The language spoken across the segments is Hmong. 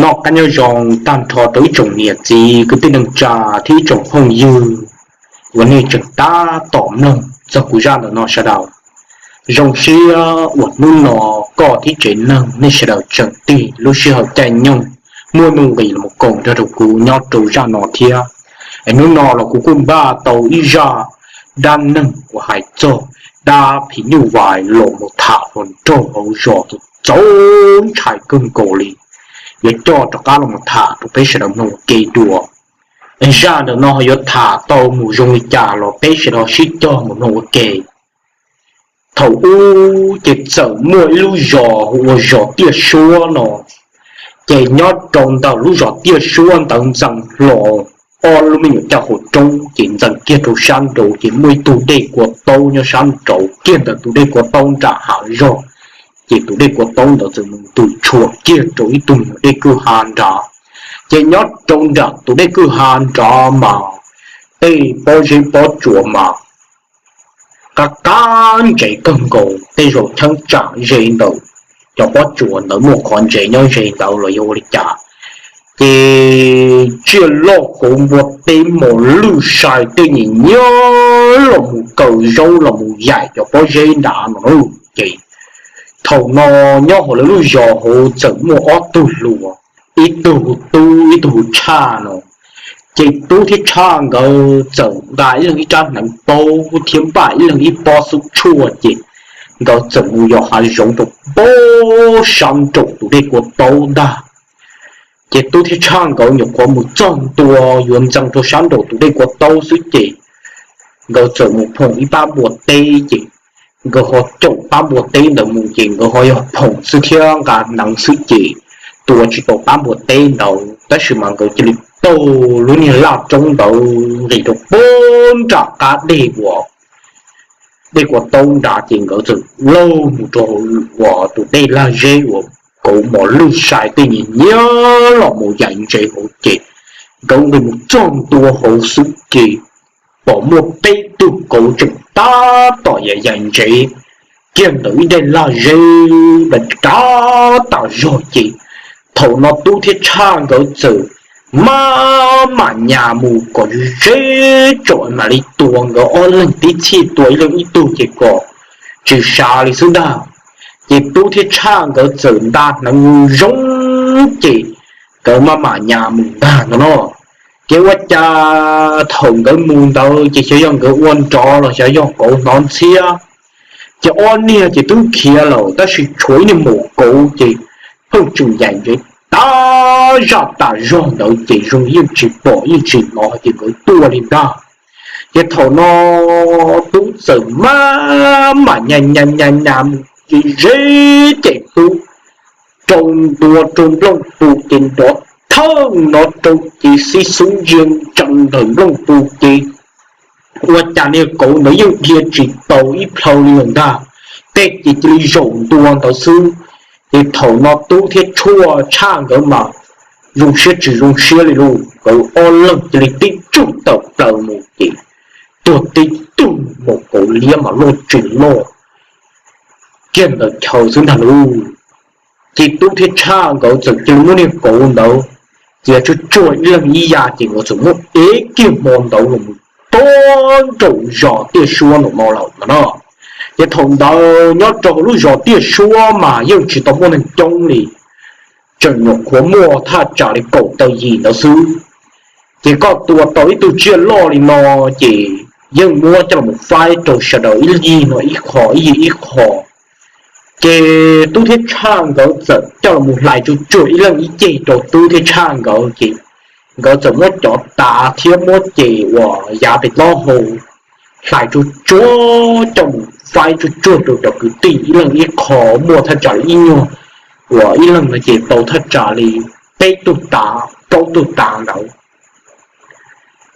Noj qab nyob zoo tag nrho rau ib tsoom niam txiv kwv tij neej tsa thiab ib tsoom phooj ywg uas nej tseem tab tom mloog txog kuv zaj ntawm no sawv daws. Zoo siab uas hnub no koj thiab tsev neeg nej sawv daws tseem tig lub sij hawm caij nyoog muaj nuj nqis los koom nrog rau kuv nyob rau zaj no thiab. Es hnub no los kuv kuj npaj tau ib zaj dab neeg uas hais txog dab phim nyuj vais los mus tham hluas nraug hauv zos txaus ntshai kawg nkaus li. Yuav coj rov qab los mus tham rau peb sawv daws mloog ua ke dua. Zaj ntawm no ho yuav tham tau mus zoo li cas los peb sawv daws sib cog mus mloog ua ke. Thaum ub ces txawm muaj ib lub zos hu ua zos Tiaj Suab no. Ces nyob rau ntawm lub zos Tiaj Suab ntawd ntxeev hlo ob lub me nyuam caj qhov roob, ces ntxeev kiag rau sab nraud ces muaj ib tug dej kua taub nyob sab nraud kiag ntawm tus dej kua taub nram hav zog. Ces tus dej kua taub ntawd txawm mus ntws tshuam kiag rau ib tug me nyuam dej kwj ha nrad. Ces nyob rau nram tus dej kwj ha nrad mas tej pob zeb pob tsuas mas qab qab ntsev kawg nkaus, tej zaum cheeb tsam ze ntawm cov pob tsuas ntawd muaj qhov ntsev nyob ze ntawd los yog ua li cas. Ces tsiaj loj kauv npua teb mos lwj sai tej nyiam nyiab los mus kaw zaub los mus yaim cov pob zeb nrad no. Ces thaum no nyob hauv lawv lub zos hauv txawm muaj ob tug hluas, ib tug hu Tub ib tug hu Tshaj no. Ces Tub thiab Tshaj nkawd txawm nqa ib leeg ib rab hneev paub thiab npaj ib leeg ib pob xub tshuaj ces nkawd txawm mus yos hav zoov rau pem sab nraum tus dej kua taub ntag. Ces Tub thiab Tshaj nkawd nyuam qhuav mus txog ntua yuav ntxeev rau sab nraum tus dej kua taub xwb ces nkawd txawm mus phoom ib pab npua teb ces nkawd ho caum pab npua teb ntawd mus ces nkawd ho yog phoom xwb thiab nqa hneev xwb ces tua tsis tau pab npua teb ntawd tab sis mas nkawd cia li taug lub niag laj roob ntawd nqis rau pem nram qab dej uas dej kua taub nrad ces nkawd txawm laug mus rau uas tus dej lag zeb uas kauv mos lwj sai tej nyiam nyiab los mus yaim ntsev hauv ces nkawd nqis mus txog ntua hauv xwb ces pom muaj peb tug kauv tseem tab tom yaim yaim ntsev kiag ntawm ib daim lag zeb nrad tas zog ces thaum no Tub thiab Tshaj nkawd txawm maj mam nyas mus kom ze ze tsom mam li tua nkawd ob leeg tib txhij tua ib leeg ib tug ces kom tsis sav li xwb ntag. Ces Tub thiab Tshaj nkawd txawm nta hneev zoo ces nkawd maj mam nyas mus ntag no no. Ces ua cas thaum nkawd mus ntawd ces xyov yog nkawd ua nrov los xyov yog kauv hnov ntxhiab, ces ob niag ces twb khiav lawm tab sis tshuav ib niag maum kauv ces pheej tseem yaim ntsev tas zaj tas zog ntawd ces zoo yeej tsis pom yeej tsis hnov ces nkawd tuaj li ntag. Ces thaum no Tub txawm maj mam nyas nyas nyas nyas mus ces ze ces Tub rau ntua rau nplooj pus ces nrov thawj no rau ces xib xub ntsia ntsees ntawm nplooj pus ces ua cas niag kauv ntawd yeej dhia tsis tau ib plhaw li lawm ntag, tej ces cia li zaum ntua ntawd xwb. Ces thaum no Tub thiab Tshaj nkawd mas zoo siab tsis zoo siab li lauj, nkawd ob leeg cia li tib tsuj tawm plaws mus ces tuag tib tug, maum kauv liab mas loj tsis loj kiag ntawd chaw xwb ntag lauj. Ces Tub thiab Tshaj nkawd txawm cia li muab niag kauv ntawd txiav tsuag tsuag ib leeg ib yav ces nkawd txawm muab ev kiag hmo ntawd los mus rau nraum zos Tiaj Suab no lawm no. Ces thaum ntawd nyob rau hauv lub zos Tiaj Suab mas yeej tsis tau muaj neeg coob li, tseem nyuam qhuav muaj thaj tsam li kaum tawm yim ntawd xwb. Ces koj tua tau ib tug tsiaj loj li no ces yeej muab coj los faib rau sawv daws ib yig no ib qho ib yig ib qho. Ces Tub thiab Tshaj nkawd txawm coj los hlais tsuag tsuag ib leeg ib ceg rau Tub thiab Tshaj nkawd ces nkawd txawm muab cov tav thiab muab ces uas yav pem taub hau hlais tsuag tsuag coj mus faib tsuag tsuag rau cov kwv tij ib leeg ib qho, muaj thaj tsam li ib nyuag uas ib leeg no ces tau thaj tsam li peb tug tav plaub tug tav ntawd.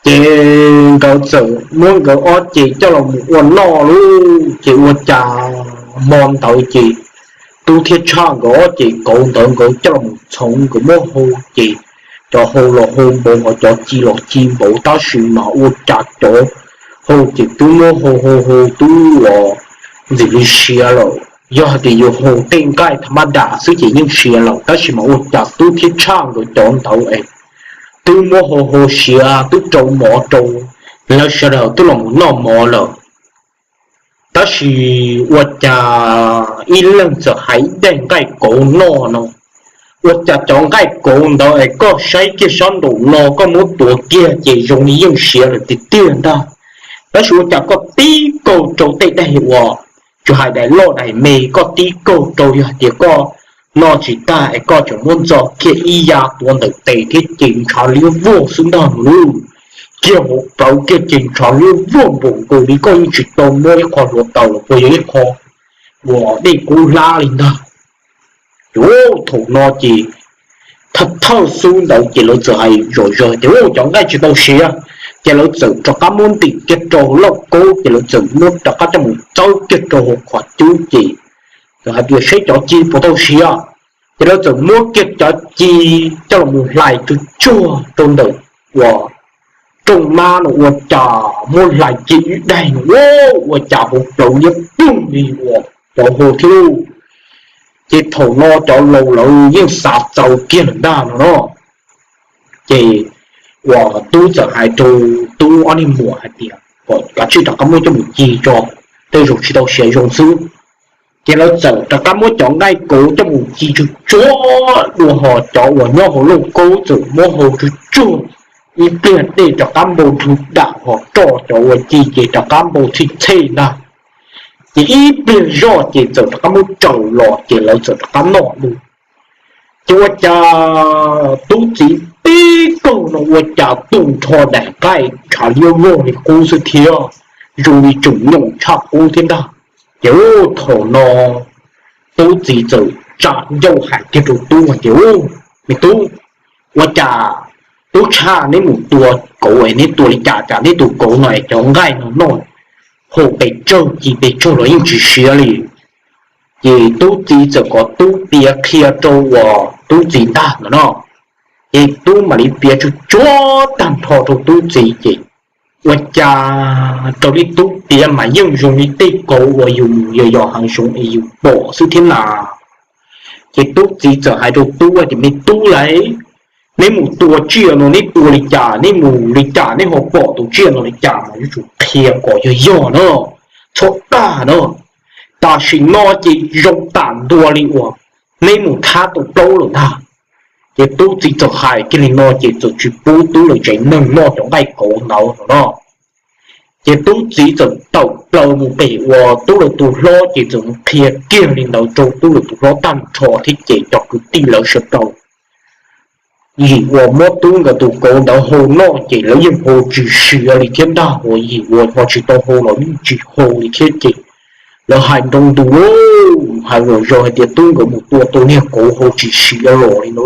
Ces nkawd txawm muab nkawd ob ces coj los mus ua noj lauj. Ces ua cas hmo ntawd ces Tub thiab Tshaj nkawd ob ces kauv ntawd nkawd coj los txhoov nkawd muab hau ces cov hau los hau npaum ho cov ci los ci npaum tab sis mas ua cas cov hau ces twb muab hau hau hau twb uas ntxim li siav lawm. Yog hais tias yus hu tej nqaij tham ma das xwb ces yeej siav lawm, tab sis mas ua cas tub thiab tshaj nkawd cov ntawd es twb muab hu hu siav twb rau mov rau lawv sawv daws twb los mus noj mov lawm. Tab sis ua cas ib leeg txawm hais ib daim nqaij kauv noj no, ua cas cov nqaij kauv ntawd es koj saib kiag sab nraum no koj muab tuav kiag ces zoo li yeej siav lawm tiag tiag ntag. Tab sis ua cas koj tib kaug rau tej daim uas tsis hais daim loj daim me, koj tib kaug rau yog hais tias koj noj tsis tag es koj tseem muab ntxo kiag ib ya tuav ntawm tes thiab ces ntshav liab vog xwb ntag no lauj. Kiag hauv plawv kiag ces ntshav liab vog npaum nkaus li koj yeej tsis tau muab ib qho hluav taws los puas yog ib qho uas dej kub hlab li ntag. Ces thaum no ces thawj thawj xub ntawd ces lawv txawm hais zom zaws tias cov nqaij tsis tau siav, ces lawv txawm rov qab muab ntim kiag rau lauj kaub ces lawv txawm muab rov qab coj mus txawb kiag rau hauv qhov cub ces txawm hais tias saib cov ci puas tau siav. Ces lawv txawm muab kiag cov ci coj los mus hlais tsuag tsuag rau ntawm uas rooj mab no ua cas muab hlais kiag ib daig no ua cas hauv plawv liab ploog li uas cov hu thiab lauj. Ces thaum no cov laus lawv yeej xav txaus kiag lawm ntag no no. Ces uas tub txawm hais rau tub ob niag muam hais tias kom kav tsij rov qab muab coj mus ci tso, tej zaum tsis tau siav zoo xwb. Ces lawv txawm rov qab muab cov nqaij kauv coj mus ci tsuag tsuag dua hos cov uas nyob hauv lauj kaub txawm muab hau tsuag tsuag ib pliag dej rov qab npau nrhw dam hos roj cov uas ci ces rov qab npau txhij txhej ntag. Ces ib pliag zoj ces txawm rov qab muab tsaws los ces lawv txawm rov qab noj dua. Ces ua cas tub txiv tib kaug no ua cas tu nrho daim nqaij ntshav liab vog li qub xwb thiab, zoo li tseem nyoos tshaj qub thiab ntag. Ces thaum no tub txiv txawm tsa ncauj hais kiag rau tub hais tias, Me tub, ua cas tub tshaj neb mus tua kauv es neb tua li cas cas neb tus kauv no es cov nqaij no noj hau pes tsawg ci pes tsawg los yeej tsis siav li. Ces tub txiv txawm kom tub piav qhia rau uas tub txiv ntag no no. Ces tub mam li piav tsuag tsuag tag nrho rau tub txiv ces ua cas raws li tub piav mas yeej zoo li tej kauv uas yus mus yos yos hav zoov es yus pom xwb thiab na. Ces tub txiv txawm hais rau tub tias, Me tub lauj, neb mus tua tsiaj no neb tua li cas, neb mus li cas neb ho pom tus tsiaj no li cas mas yuav tsum qhia kom yog yog na, txhob dag na. Tam sim no ces zoo tam ntua li uas neb mus thab tau plaub lawm ntag. Ces tub txiv txawm hais kiag li no ces txawm tsis pub tub lawv tsev neeg noj cov nqaij kauv ntawd no no. Ces tub txiv txawm tawm plaws mus pem uas tub lawv tus hlob ces txawm mus qhia kiag li ntawd rau tub lawv tus hlob tag nrho thiab ces cov kwv tij lawv sawv daws yim uas muab tub nkawd tus kauv ntawd hau noj ces lawv yeej hau tsis siav li thiab ntag, uas yim uas ho tsis tau hau los yeej tsis hau li thiab ces lawv hais nroo ntus hais zom zaws hais tias tub nkawd mus tua tau niag kauv hau tsis siav los li no.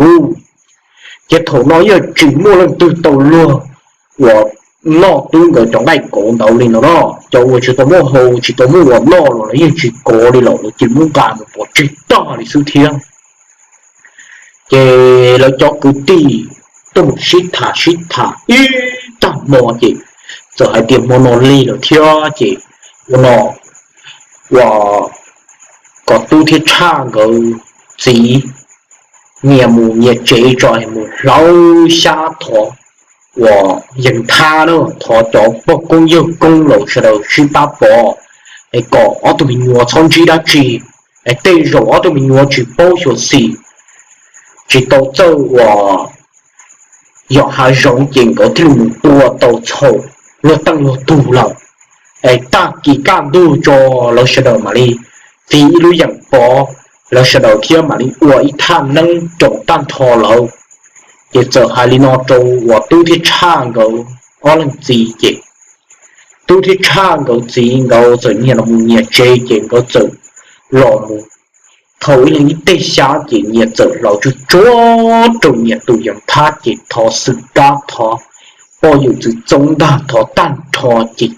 Ces thaum no yeej tsis muaj leej twg tau luag uas noj tub nkawd cov nqaij kauv ntawd li no no. Cov uas tsis tau muaj hau tsis tau muaj uas noj los lawv yeej tsis kov li lawm, lawv cia li muab nqa mus pov tseg tag li xwb thiab. Ces lawv cov kwv tij tuaj mus sib tham sib tham ib tag hmo ces txawm hais tias hmo no lig lawm thiab ces ua no, uas kom tub thiab tshaj nkawd txiv nyias mus nyias tsev tso, mus hlawv xyab thov uas yees thab na, thov cov poj koob yawg koob laus sawv daws sib pab pov es kom ob tug me nyuam txhob ntsib dab tsi, es tej zaum ob tug me nyuam tsis paub xyuam xim, tsis tau txawj uas yos hav zoov ces nkawd thiaj li mus tua tau txhaum luag teej luag tug lawm. Es tag kis kaj ntug tso lawv sawv daws mam li txiv ib lub yeem pov, lawv sawv daws thiab mam li ua ib thaj neeb roos tag nrho lawm. Ces txawm hais li no rau uas tub thiab tshaj nkawd ob leeg txiv ces tub thiab tshaj nkawd txiv nkawd txawm nyias los mus nyias tsev ces nkawd txawm los mus thau ib leeg ib teg xyab ces nyias txawm hlawv tsuag tsuag rau nyias tus yees thab ces thov xwm kab thov poj yawm txwv txoob ntag thov tag nrho ces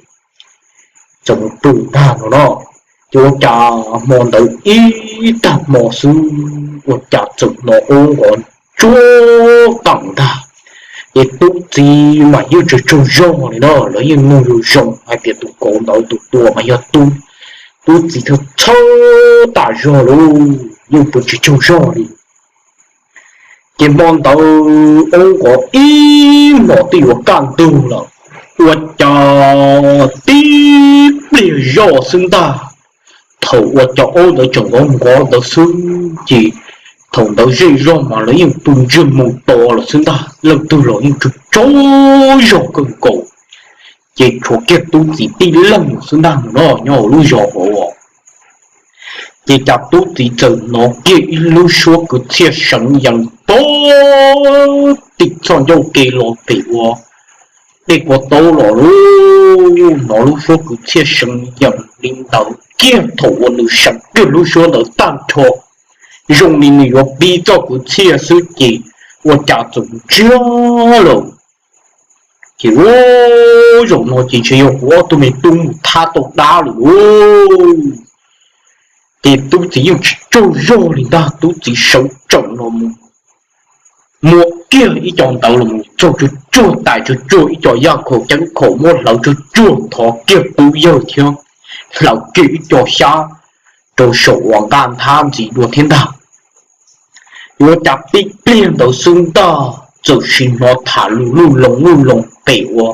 txawm mus pw ntag no no. Ces ua cas hmo ntawd ib tag hmo xwb ua cas txawm hnov ub nqov tsuag qees ntag. Ces tub txiv mas yeej tsaug tsaug zog li no, lawv yeej nug zoo zoo hais tias tus kauv ntawd tus tua mas yog tub, Tub txiv txhawj txhawj tas zog lauj, yeej pw tsis tsaug zog li. Ces hmo ntawd ub, ib hmos twb yuav kaj ntug lawm, ua cas tib pliag zoj xwb ntag. Thaum uas cov aub ntawd tseem nkov nkov ntawd xwb ces thaum ntawd zej zog mas lawv yeej pw ntsiag mus to lawm xwb ntag, leej twg los yeej tsaug tsaug zog kawg nkaus. Ces tshuav kiag tub txiv tib leeg xwb ntag no nyob hauv lub zos hauv. Ces cas tub txiv txawm hnov kiag ib lub suab kwv txhiaj seev yees pog tim txoj ncauj ke los pem ua dej kua taub los lauj. Hnov lub suab kwv txhiaj seev yees li ntawd kiag thaum uas nws seev kiag lub suab ntawd tag nrho, zoo li nws yuav pib txoj kwv txhiaj xwb ces ua cas txawm ntsiag lawm. Ces ua, zaum no ces ntshe yog kuv ob tug me tub mus thab tau dab lawm lauj. Ces tub txiv yeej tsis tsaug zog li ntag, tub txiv sawv tsees los mus muab kiag ib co ntawd los mus txog tsuag tsuag tais tsuag tsuag ib co yaj khaum ceeb khaum, muab hlawv tsuag tsuag thov kiag tub yawg thiab hlawv kiag ib co xyab rau saum uas nqaj nthab ntxiv dua thiab ntag. Yuav cas tib pliag ntawd xwb ntag txawm sim hnov tham lus luj loos luj loos pem ua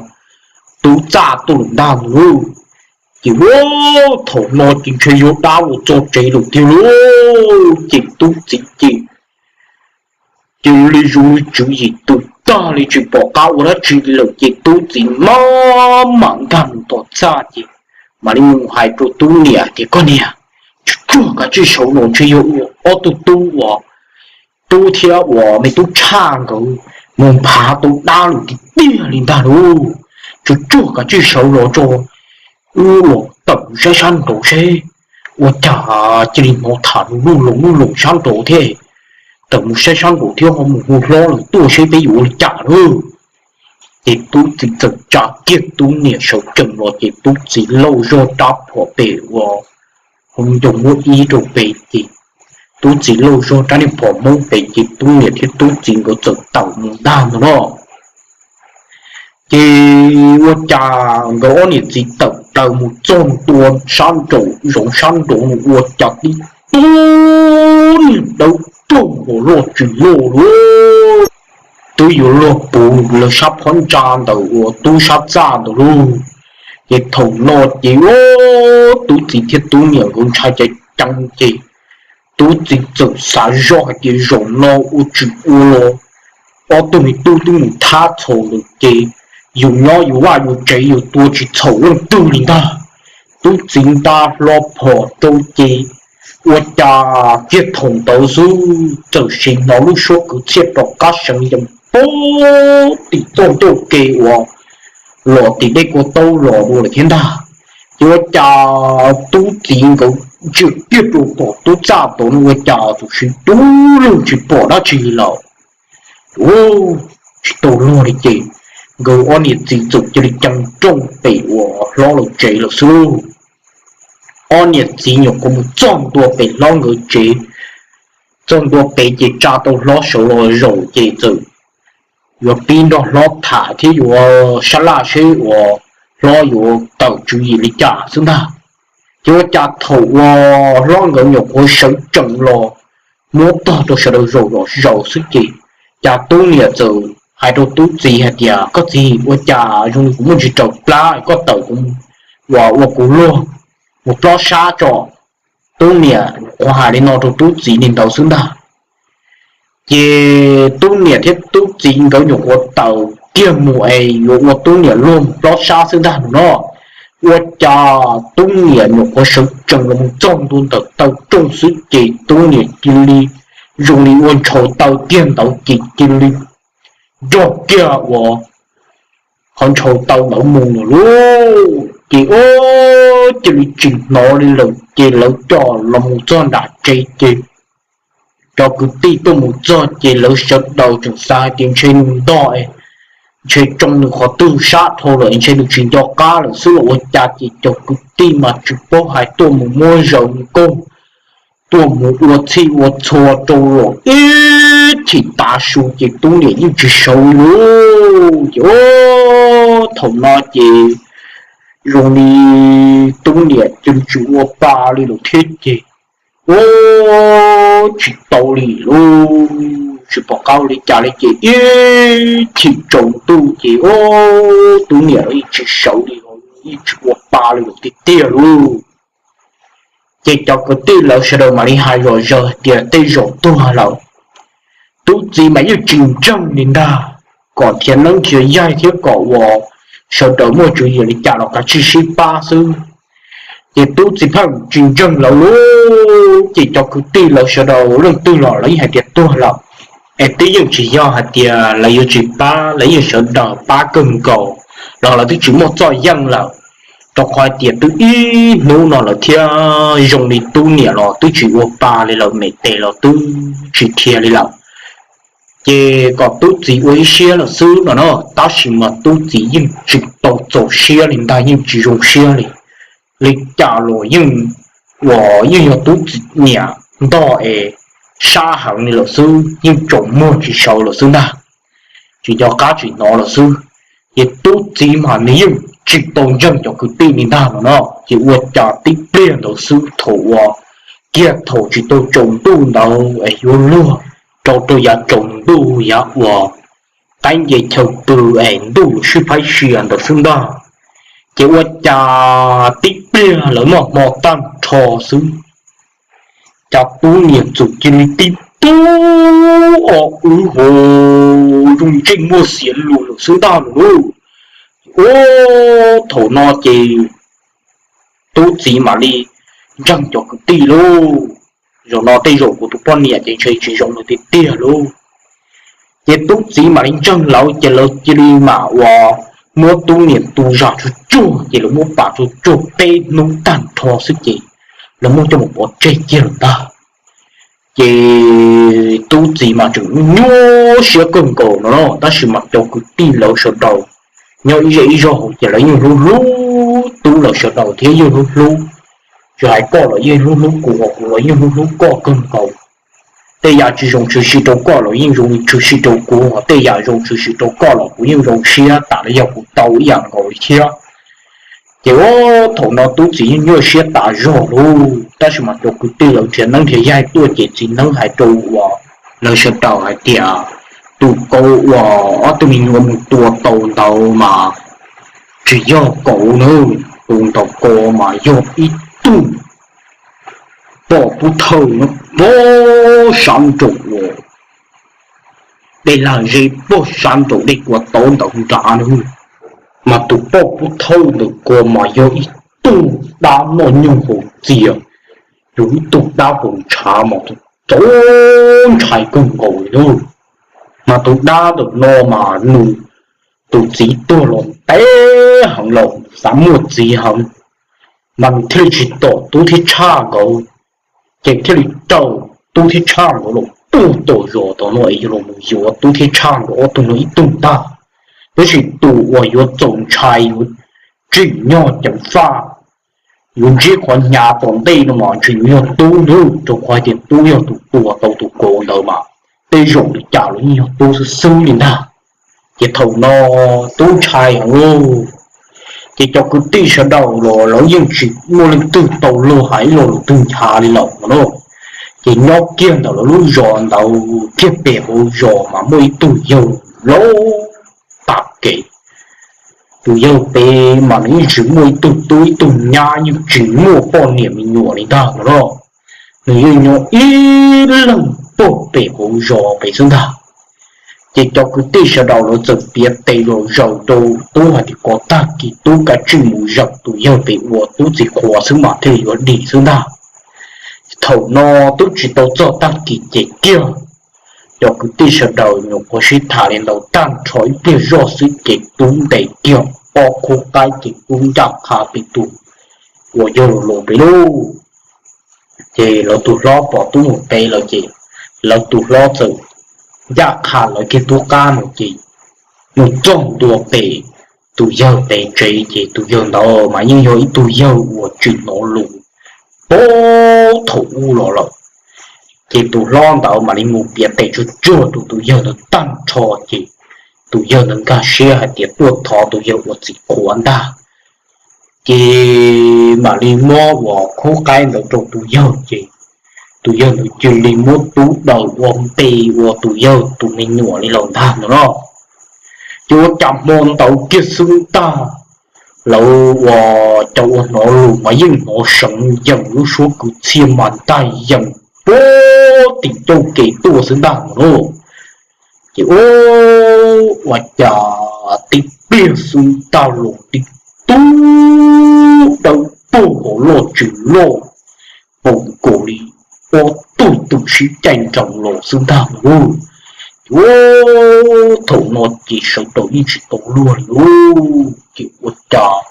tub txaj tuaj lawm ntag lauj. Ces ua, thaum no ces ntshe yog dab los txog tsev lawm tiag lauj. Ces tub txiv ces cia li zoo li tswv yim tus tag li tsis pom qab ua dab tsi li lawm ces tub txiv maj mam nkag mus tom txaj ces mam li mus hais rau tub niam tias, koj niam, tsuag tsuag kav tsij sawv los, ntshe yog ob tug tub uas tub thiab uas me tub tshaj nkawd mus nphav tau dab lawm tiag tiag li ntag lauj. Tsuag tsuag kav tsij sawv los tso, wb los tawm saib sab nraud seb. Ua cas cia li hnov tham lus luj loos luj loos sab nraud thiab. Tawm mus saib sab nraud thiab ho mus hu hlob lawm tuaj seb peb yuav ua li cas lauj. Ces tub txiv txawm tsa kiag tub niam sawv tsees los ces tub txiv lauj zog rab phom pem ua hauv ncoo muab ib rau pem ces tub txiv lauj zog rab niag phom hmoob pem ces tub niam thiab tub txiv nkawd txawm tawm mus ntag ntag no. Ces ua cas nkawd ob niam txiv tawm plaws mus txog ntua sab nraum zoov sab nraud ua cas tib tug niag dawb paug hos loj tsis loj lauj, twb yuav luag puv lawv sab phab ntsa ntawm uas tub sab txaj ntawd lauj. Ces thaum no ces tub txiv thiab tub niam nkawd ntshai ceev ceev ces tub txiv txawm xav zoj hais tias zaum no ua tsis ua los ob tug me tub twb mus thab txhaum lawm ces yus nyob yus vaj yus tsev yus tua tsis txhaum leej twg li ntag. Tub txiv nta hlo phom rau ces ua cas kiag thaum ntawd xwb txawm sim hnov lub suab kwv txhiaj rov qab seev yees pog tim txoj ncauj ke uas los tim dej kua taub los dua lawm thiab ntag. Ces ua cas tub txiv nkawd ntsia kiag rau tom tub txaj tod no ua cas txawm sim dub lug tsis pom dab tsi li lawm. Tsis tau luag li ces nkawd ob niam txiv txawm cia li cees rooj pem uas hlob lawv tsev lawm xwb lauj. Ob niam txiv nyuam qhuav mus txog ntua pem hlob nkawd tsev, txog ntua pem ces tsa tau hlob sawv los zaum ces txawm yuav pib nrog hlob tham thiab yuav sab laj seb uas hlob yuav tawm tswv yim li cas xwb ntag. Ces ua cas thaum uas hlob nkawd nyuam qhuav sawv tsees los muab tog rau sawv daws zaum los zaum xwb ces cas tub niam txawm hais rau tub txiv hais tias, koj txiv, ua cas zoo li kuv muaj ntsis raws plab, koj tawm kuv uas ua kuv luag mus plob sab tso. Tub niam nyuam qhuav hais li no rau tub txiv li ntawd xwb ntag. Ces tub niam thiab tub txiv nkawd nyuam qhuav tawm kiag mus es yuav ua tub niam luag mus plob sab xwb ntag no. Ua cas tub niam nyuam qhuav sawv tsees los mus txog ntua ntawm taw rooj xwb ces tub niam cia li zoo li ua ntshaus taw kiag ntawd ces cia li nrog kiag uas qhov ntshaus taw ntawd mus lawm lauj. Ces ua cia li tsis hnov li lawm ces lawv coj los mus txog nram tsev ces cov kwv tij tuaj mus txog ces lawv sawv daws tseem xav hais tias ntshe nws ntog, ntshe tsoo nws qhov twg sab dhau lawm, ntshe nws tsis nco qab lawm xwb los ua cas ces cov kwv tij mas tsis paub hais tuaj mus muab zaws nkauj, tuaj mus ua txhij ua txhua rau los ib chim tav su ces tub niam yeej tsis sawv li lauj. Ces thaum no ces zoo li tub niam cia li tsis ua pa li lawm thiab ces, ua tsis tau li lauj, tsis pom qab ua li cas li ces ib chim tsaus ntuj ces ua tub niam los yeej tsis sawv li, yeej tsis ua pa li lawm tiag tiag lauj. Ces cov kwv tij lawv sawv daws mam li hais zom zaws hais tias tej zaum tuag lawm, tub txiv mas yeej tsis ntseeg li ntag, kom nrhiav neeb nrhiav yaig thiab kom uas sawv daws muaj tswv yim li cas los kav tsij sib pab xwb. Ces tub txiv pheej tsis ntseeg lawv lauj, ces cov kwv tij lawv sawv daws leej twg los lawv yeej hais tias tuag lawm, es twb yeej tsis yog hais tias lawv yuav tsis pab, lawv yeej sawv daws pab kawg nkaus los lawv twb tsis muaj txoj yeej lawm, rau qhov hais tias twb ib hnub no lawm thiab zoo li tub niam los twb tsis ua pa li lawm, me tes los twb tsis dhia li lawm. Ces kom tub txiv ua ib siab lawm xwb no na, tab sis mas tub txiv yeej tsis tau txaus siab li ntag, yeej tsis zoo siab li. Li cas los yeej, uas yeej yog tub txiv niam ntog es sab heev li lawm xwb, yeej tsaus muag tsis sawv lawm xwb ntag, tsis nco qab tsis hnov lawm xwb. Ces tub txiv mas nws yeej tsis tau ntseeg cov kwv tij li ntag no na, ces ua cas tib pliag ntawd xwb thaum uas kiag thaum tsis tau tsaus ntuj ntawd es yuav luag rau rau yav tsaus ntuj yav uas qaib nce chaw pw es ntuj yuav sib phaib sia ntawd xwb ntag, ces ua cas tib pliag lawv noj hmo tag nrho xwb, cas tub niam txawm cia li tib tug o wb ho zoo ntsej muag xiav lus lawm xwb ntag lauj. Ua thaum no ces tub txiv mam li ntseeg cov kwv tij lauj, zaum no tej zaum kuv tus poj niam ces ntshe tsis zoo lawm tiag tiag lauj. Ces tub txiv mam li ntseeg lawv ces lawv cia li mam uas muab tub niam tu zam tsuag tsuag, ces lawv muab pam tsuag tsuag peb hnub tag nrho xwb ces lawv muab coj mus pov tseg kiag lawm ntag. Ces tub txiv mas tseem nyuaj siab kawg nkaus no, tab sis mas cov kwv tij lawv sawv daws nyob ib zej ib zog hauv ces lawv yeej hlub hlub tub lawv sawv daws thiab yeej hlub hlub, tsis hais koj los yeej hlub hlub kuv, kuv los yeej hlub hlub koj kawg nkaus. Tej yam tsis zoo tshwm sim rau koj los yeej zoo tshwm sim rau kuv, tej yam zoo tshwm sim rau koj los kuv yeej zoo siab tas li yog kuv tau ib yam nkaus li thiab. Ces ua thaum no tub txiv yeej nyuaj siab tas zog lauj, tab sis mas cov kwv tij lawv nrhiav neeb nrhiav yaig tuaj ces txiv neeb hais rau uas lawv sawv daws hais tias tus kauv uas ob tug me nyuam mus tua tau ntawd mas tsis yog kauv na, tus ntawd ko mas yog ib tug poj pub thawj no, pog sab nraum uas dej lag zeb, pog sab nraum dej kua tau ntawd nrad na. Mas tus poj pub thawj ntawm ko mas yog ib tug dab noj nyoog haus txias, yog ib tug dab haus ntshav mas txaus ntshai kawg nkaus li. Mas tus dab ntawm no mas nws tus txiv tuag los ntev heev los xav muaj txiv heev, mas nws thiaj li tsis tom tub thiab tshaj nkawd, ces thiaj li raws tub thiab tshaj nkawd los puag tom zos tom no es yog los mus yuav tub thiab tshaj nkawd ob tug no ib tug ntag. Tab sis tus uas yuav txaus ntshai yuav tsim nyog ceev faj, yuav ntsib qhov hnyav tom ntej no mas ntshe yuav yog tub ntag, rau qhov hais tias tub yog tus tua tau tus kauv ntawd mas tej zaum li cas los yeej yog tub xwb xwb li ntag. Ces thaum no tub ntshai heev lauj, ces cov kwv tij sawv daws los lawv yeej tsis muaj leej twg tau luag hais ib lo lus twg nchav li lawm no na. Ces nyob kiag ntawm lawv lub zos ntawd kiag pem hauv zos mas muaj ib tug yawg laus tas kev. Tus yawg pem mas nws yeej tsis muaj ib tug tub ib tug nyab, yeej tsis muaj poj niam me nyuam li ntag no na. Nws yeej nyob ib leeg pog pem hauv zos pem xwb ntag. Ces cov kwv tij sawv daws lawv txawm piav tes zom zaws rau tub hais tias kom tag kis tub kav tsij mus zaum tus yawg pem uas tub txiv qhuas xwb mas thiaj li yuav dim xwb ntag. Thaum no twb tsis tau txog tag kis ces kiag cov kwv tij sawv daws nyuam qhuav sib tham li ntawd tag nrho ib pliag zoj xwb ces tub ntes kiag ob khub qaib ces tub ncaj qha pem tus uas yawg laus pem lauj. Ces lawv tus hlob pom tub mus pem lawm ces lawv tus hlob txawm ncaj qha lawv kiag tub qab no ces mus txog ntua pem tus yawg pem tsev ces tus yawg ntawd mas yeej yog ib tug yawg uas tsis hnov lus puag thaum ub los lawm. Ces tus hlob ntawd mam li mus piav tes tsuag tsuag rau tus yawg ntawd tag nrho ces tus yawg ntawd nkag siab hais tias tuaj thov tus yawg ua txiv qhuav ntag. Ces mam li muab uas khaub qaib ntawd rau tus yawg ces tus yawg ntawd cia li muab tub daws ua npe ua tus yawg tus me nyuam li lawm ntag ntag no. Ces ua cas hmo ntawd kiag xwb ntag, lawv ua cas ua hnov lus mas yeej hnov seev yees, lub suab kwv txhiaj mas ntag yees puag tim ncauj kev tuaj xwb ntag no. Ces ua cas tib pliag xwb ntag los tib tug dawb paug hauv loj tsw loj, hauv nkaus li ob tug twm sib caij nroos los xwb ntag lauj. Ces thaum no ces sawv daws yeej tsis tau luag li lauj. Ces ua cas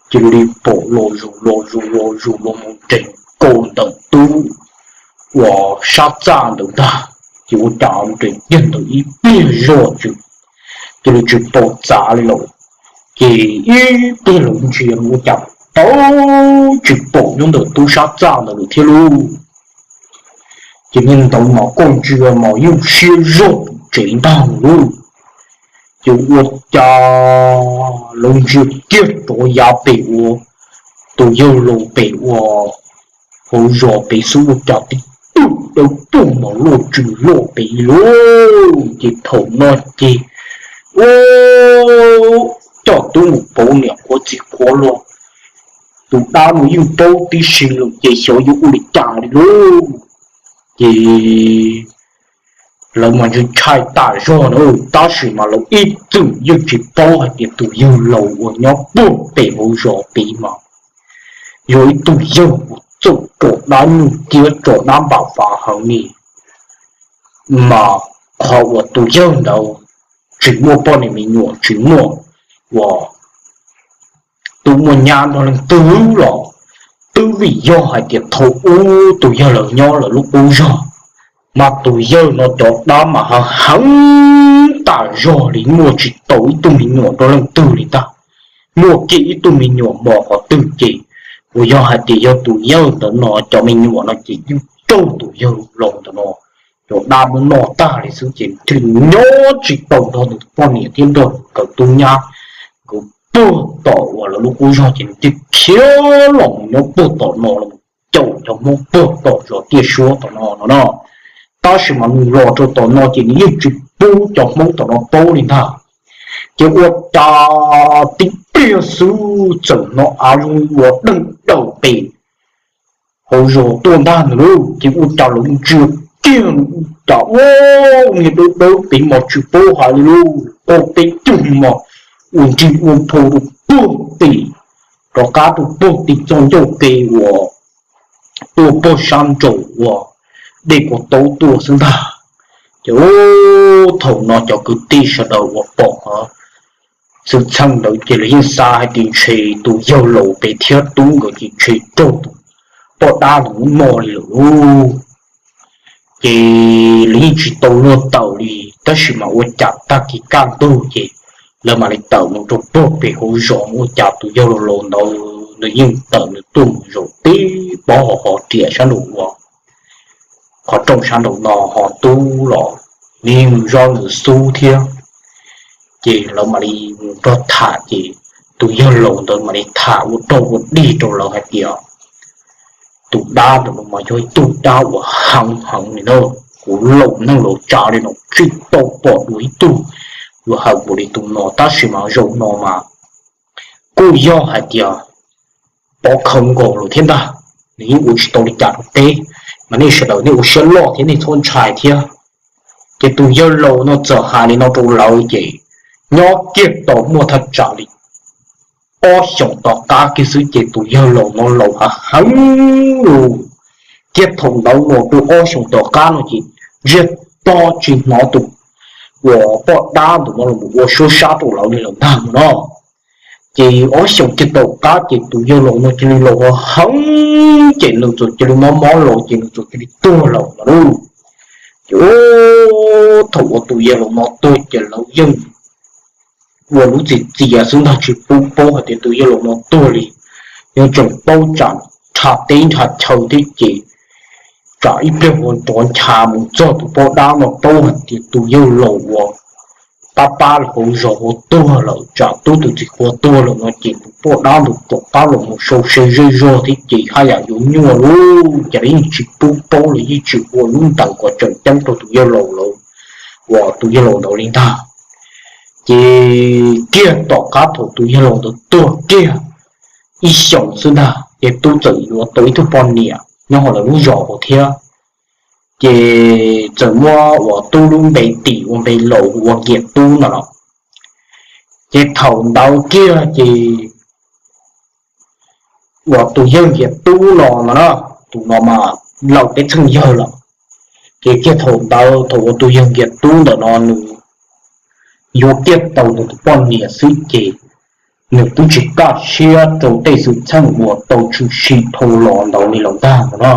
cia li pom los zus los zus los zus los mus nres nkaus ntawm tub uas sab txaj ntawd ntag. Ces ua cas nres kiag ntawd ib pliag zoj tsw, cia li tsis pom txav li lawm. Ces ib pliag lawv ntsia ua cas tau tsis pom nyob ntawm tub sab txaj ntawd lawm thiab lauj. Ces niag ntawd mas koj ntsia mas yeej siab zog pum tsev ntag lauj. Ces ua cas lawv ntsia kiag rov yav pem ua tus yawg laus pem ua hauv zos pem xwb ua cas tib tug dawb paug mas loj tsw loj pem lauj. Ces thaum no ces ua coj tub mus pauv niam qhuav txiv qhuav los, tus dab no yeej paub tib si lawm ces xyov yuav ua li cas li lauj. Ces lawv mas ntshai ntshai tas zog na, tab sis mas lawv ib txwm yeej tsis paub hais tias tus yawg laus uas nyob puag pem hauv zos pem mas yog ib tug yawg uas txawj tso dab nyuj ciab tso dab npam fav heev li. Mas qhov uas tus yawg ntawd tsis muaj poj niam me nyuam tsis muaj uas tub muaj nyab nrog leej twg los twb vim yog hais tias thaum ub tus yawg laus nyob lawv lub qub zog, mas tus yawg no cov dab mas heev heev tas zog li, muaj tsis tau ib tug me nyuam nrog leej twg li ntag. Muaj kiag ib tug me nyuam mos qhov twg ces uas yog hais tias yog tus yawg ntawd no cov me nyuam no ces yeej raug tus yawg laus ntawd no cov dab muab noj tag li xwb ces thiaj li nyob tsis tau nrog nws poj niam thiab nrog nkawd tub nyab. Nkawd puag tom uas lawv lub qub zog ces nws thiaj khiav los mus nyob puag tom no los caum cov Hmoob puag tom zos Tiaj Suab tom no no no. Tab sis mas nws los rau tom no ces nws yeej tsis pub cov Hmoob tom no paub li ntag. Ces ua cas tib pliag xwb txawm hnov av zoo ua deeg daws pem hauv zos tuaj ntag nws lauj. Ces ua cas lawv ntsia kiag cas ua niag dawb dawb pem mas tsis paub hais li lauj, qaug peb cug mos ua nrig ua nphau rau puag tim, rov qab rau puag tim txoj ncauj ke uas tuaj puag sab nraum uas dej Kua Taub tuaj xwb ntag. Ces thaum no cov kwv tij sawv daws uas pom qhov xwm txheej ntawd ces lawv yeej xav hais tias ntshe tus yawg laus pem thiab tub nkawd ces ntshe raug tus poj dab ntawd muab noj li lawm lauj. Ces lawv yeej tsis tau luag tawm li, tab sis mas ua cas tag kis kaj ntug ces lawv mam li tawm mus rau puag pem hauv zos, ua cas tus yawg laus laus ntawd nws yeej tawm nws tuaj mus zaum tib pob hauv riam sab nraum uas qhov rooj sab nraum no, ho tub los nws yeej mus zov nws xub thiab. Ces lawv mam li mus nrog tham ces tus yawg laus ntawd mam li tham ua rag ua dig rau lawv hais tias tus dab ntawm no mas yog ib tug dab uas heev heev li na. Kuv laus neeg laus tsav li no tsis tau pom dua ib tug uas heev npaum li tus no, tab sis mas zaum no mas kuj yog hais tias pov khawv nkaus lawm thiab ntag. Nws yeej ua tsis tau li cas rau peb, mas nej sawv daws nej ua siab loj thiab nej txhob ntshai thiab. Ces tus yawg laus no txawm hais li no rau lawv ces nyob kiag tau muaj thaj tsam li ob xyoos tom qab kiag xwb ces tus yawg laus no laus heev heev lawm. Kiag thaum ntawd los rau ob xyoos tom qab no ces ntsiag to tsis hnov tus uas poj dab ntawm no los ua suab sab rau lawv li lawm ntag no. Ces ob xyoos kiag tom qab ces tus yawg laus no cia li laus heev ces nws txawm cia li mob mob los ces nws txawm cia li tuag lawm no lauj. Ces thaum uas tus yawg laus no tuag ces lawv yeej ua lub txiv txias xwb ntag, tsis pub paub hais tias tus yawg laus no tuag li. Yeej tseem paub tsam nrha teb nrha chaw thiab ces tsam ib pliag ua rov ncha mus txog tus poj dab no paub hais tias tus yawg laus uas pab pab hauv zos ua tuag lawm, tsam tub tus txiv qhua tuag lawm no ces tus poj dab ntawd tom qab los mus sau se zej zog thiab ces haj yam yuav nyuaj lawm ces lawv yeej tsis pub paub los yeej tsis ua lub ntees kom tseem ceeb rau tus yawg laus lawm, uas tus yawg laus ntawd li ntag. Ces kiag tom qab thaum tus yawg laus ntawd tuag kiag ib xyoos xwb ntag ces Tub txawm yuav tau ib tug poj niam nyob hauv lawv lub zos hauv thiab. Ces txawm muab uas Tub lub npe tim ua npe laus ua Nkias Tub no los. Ces thaum ntawd kiag ces uas tus yawg Nkias Tub no no na, tus no mas laus peb txheej yawg lawm. Ces kiag thaum ntawd thaum uas tus yawg Nkias Tub ntawm no nws yuav kiag tau nws tus poj niam xwb ces nws twb tsis kaj siab rau tej xwm txheej uas tau tshwm sim dhau los ntawd li lawm ntag no na.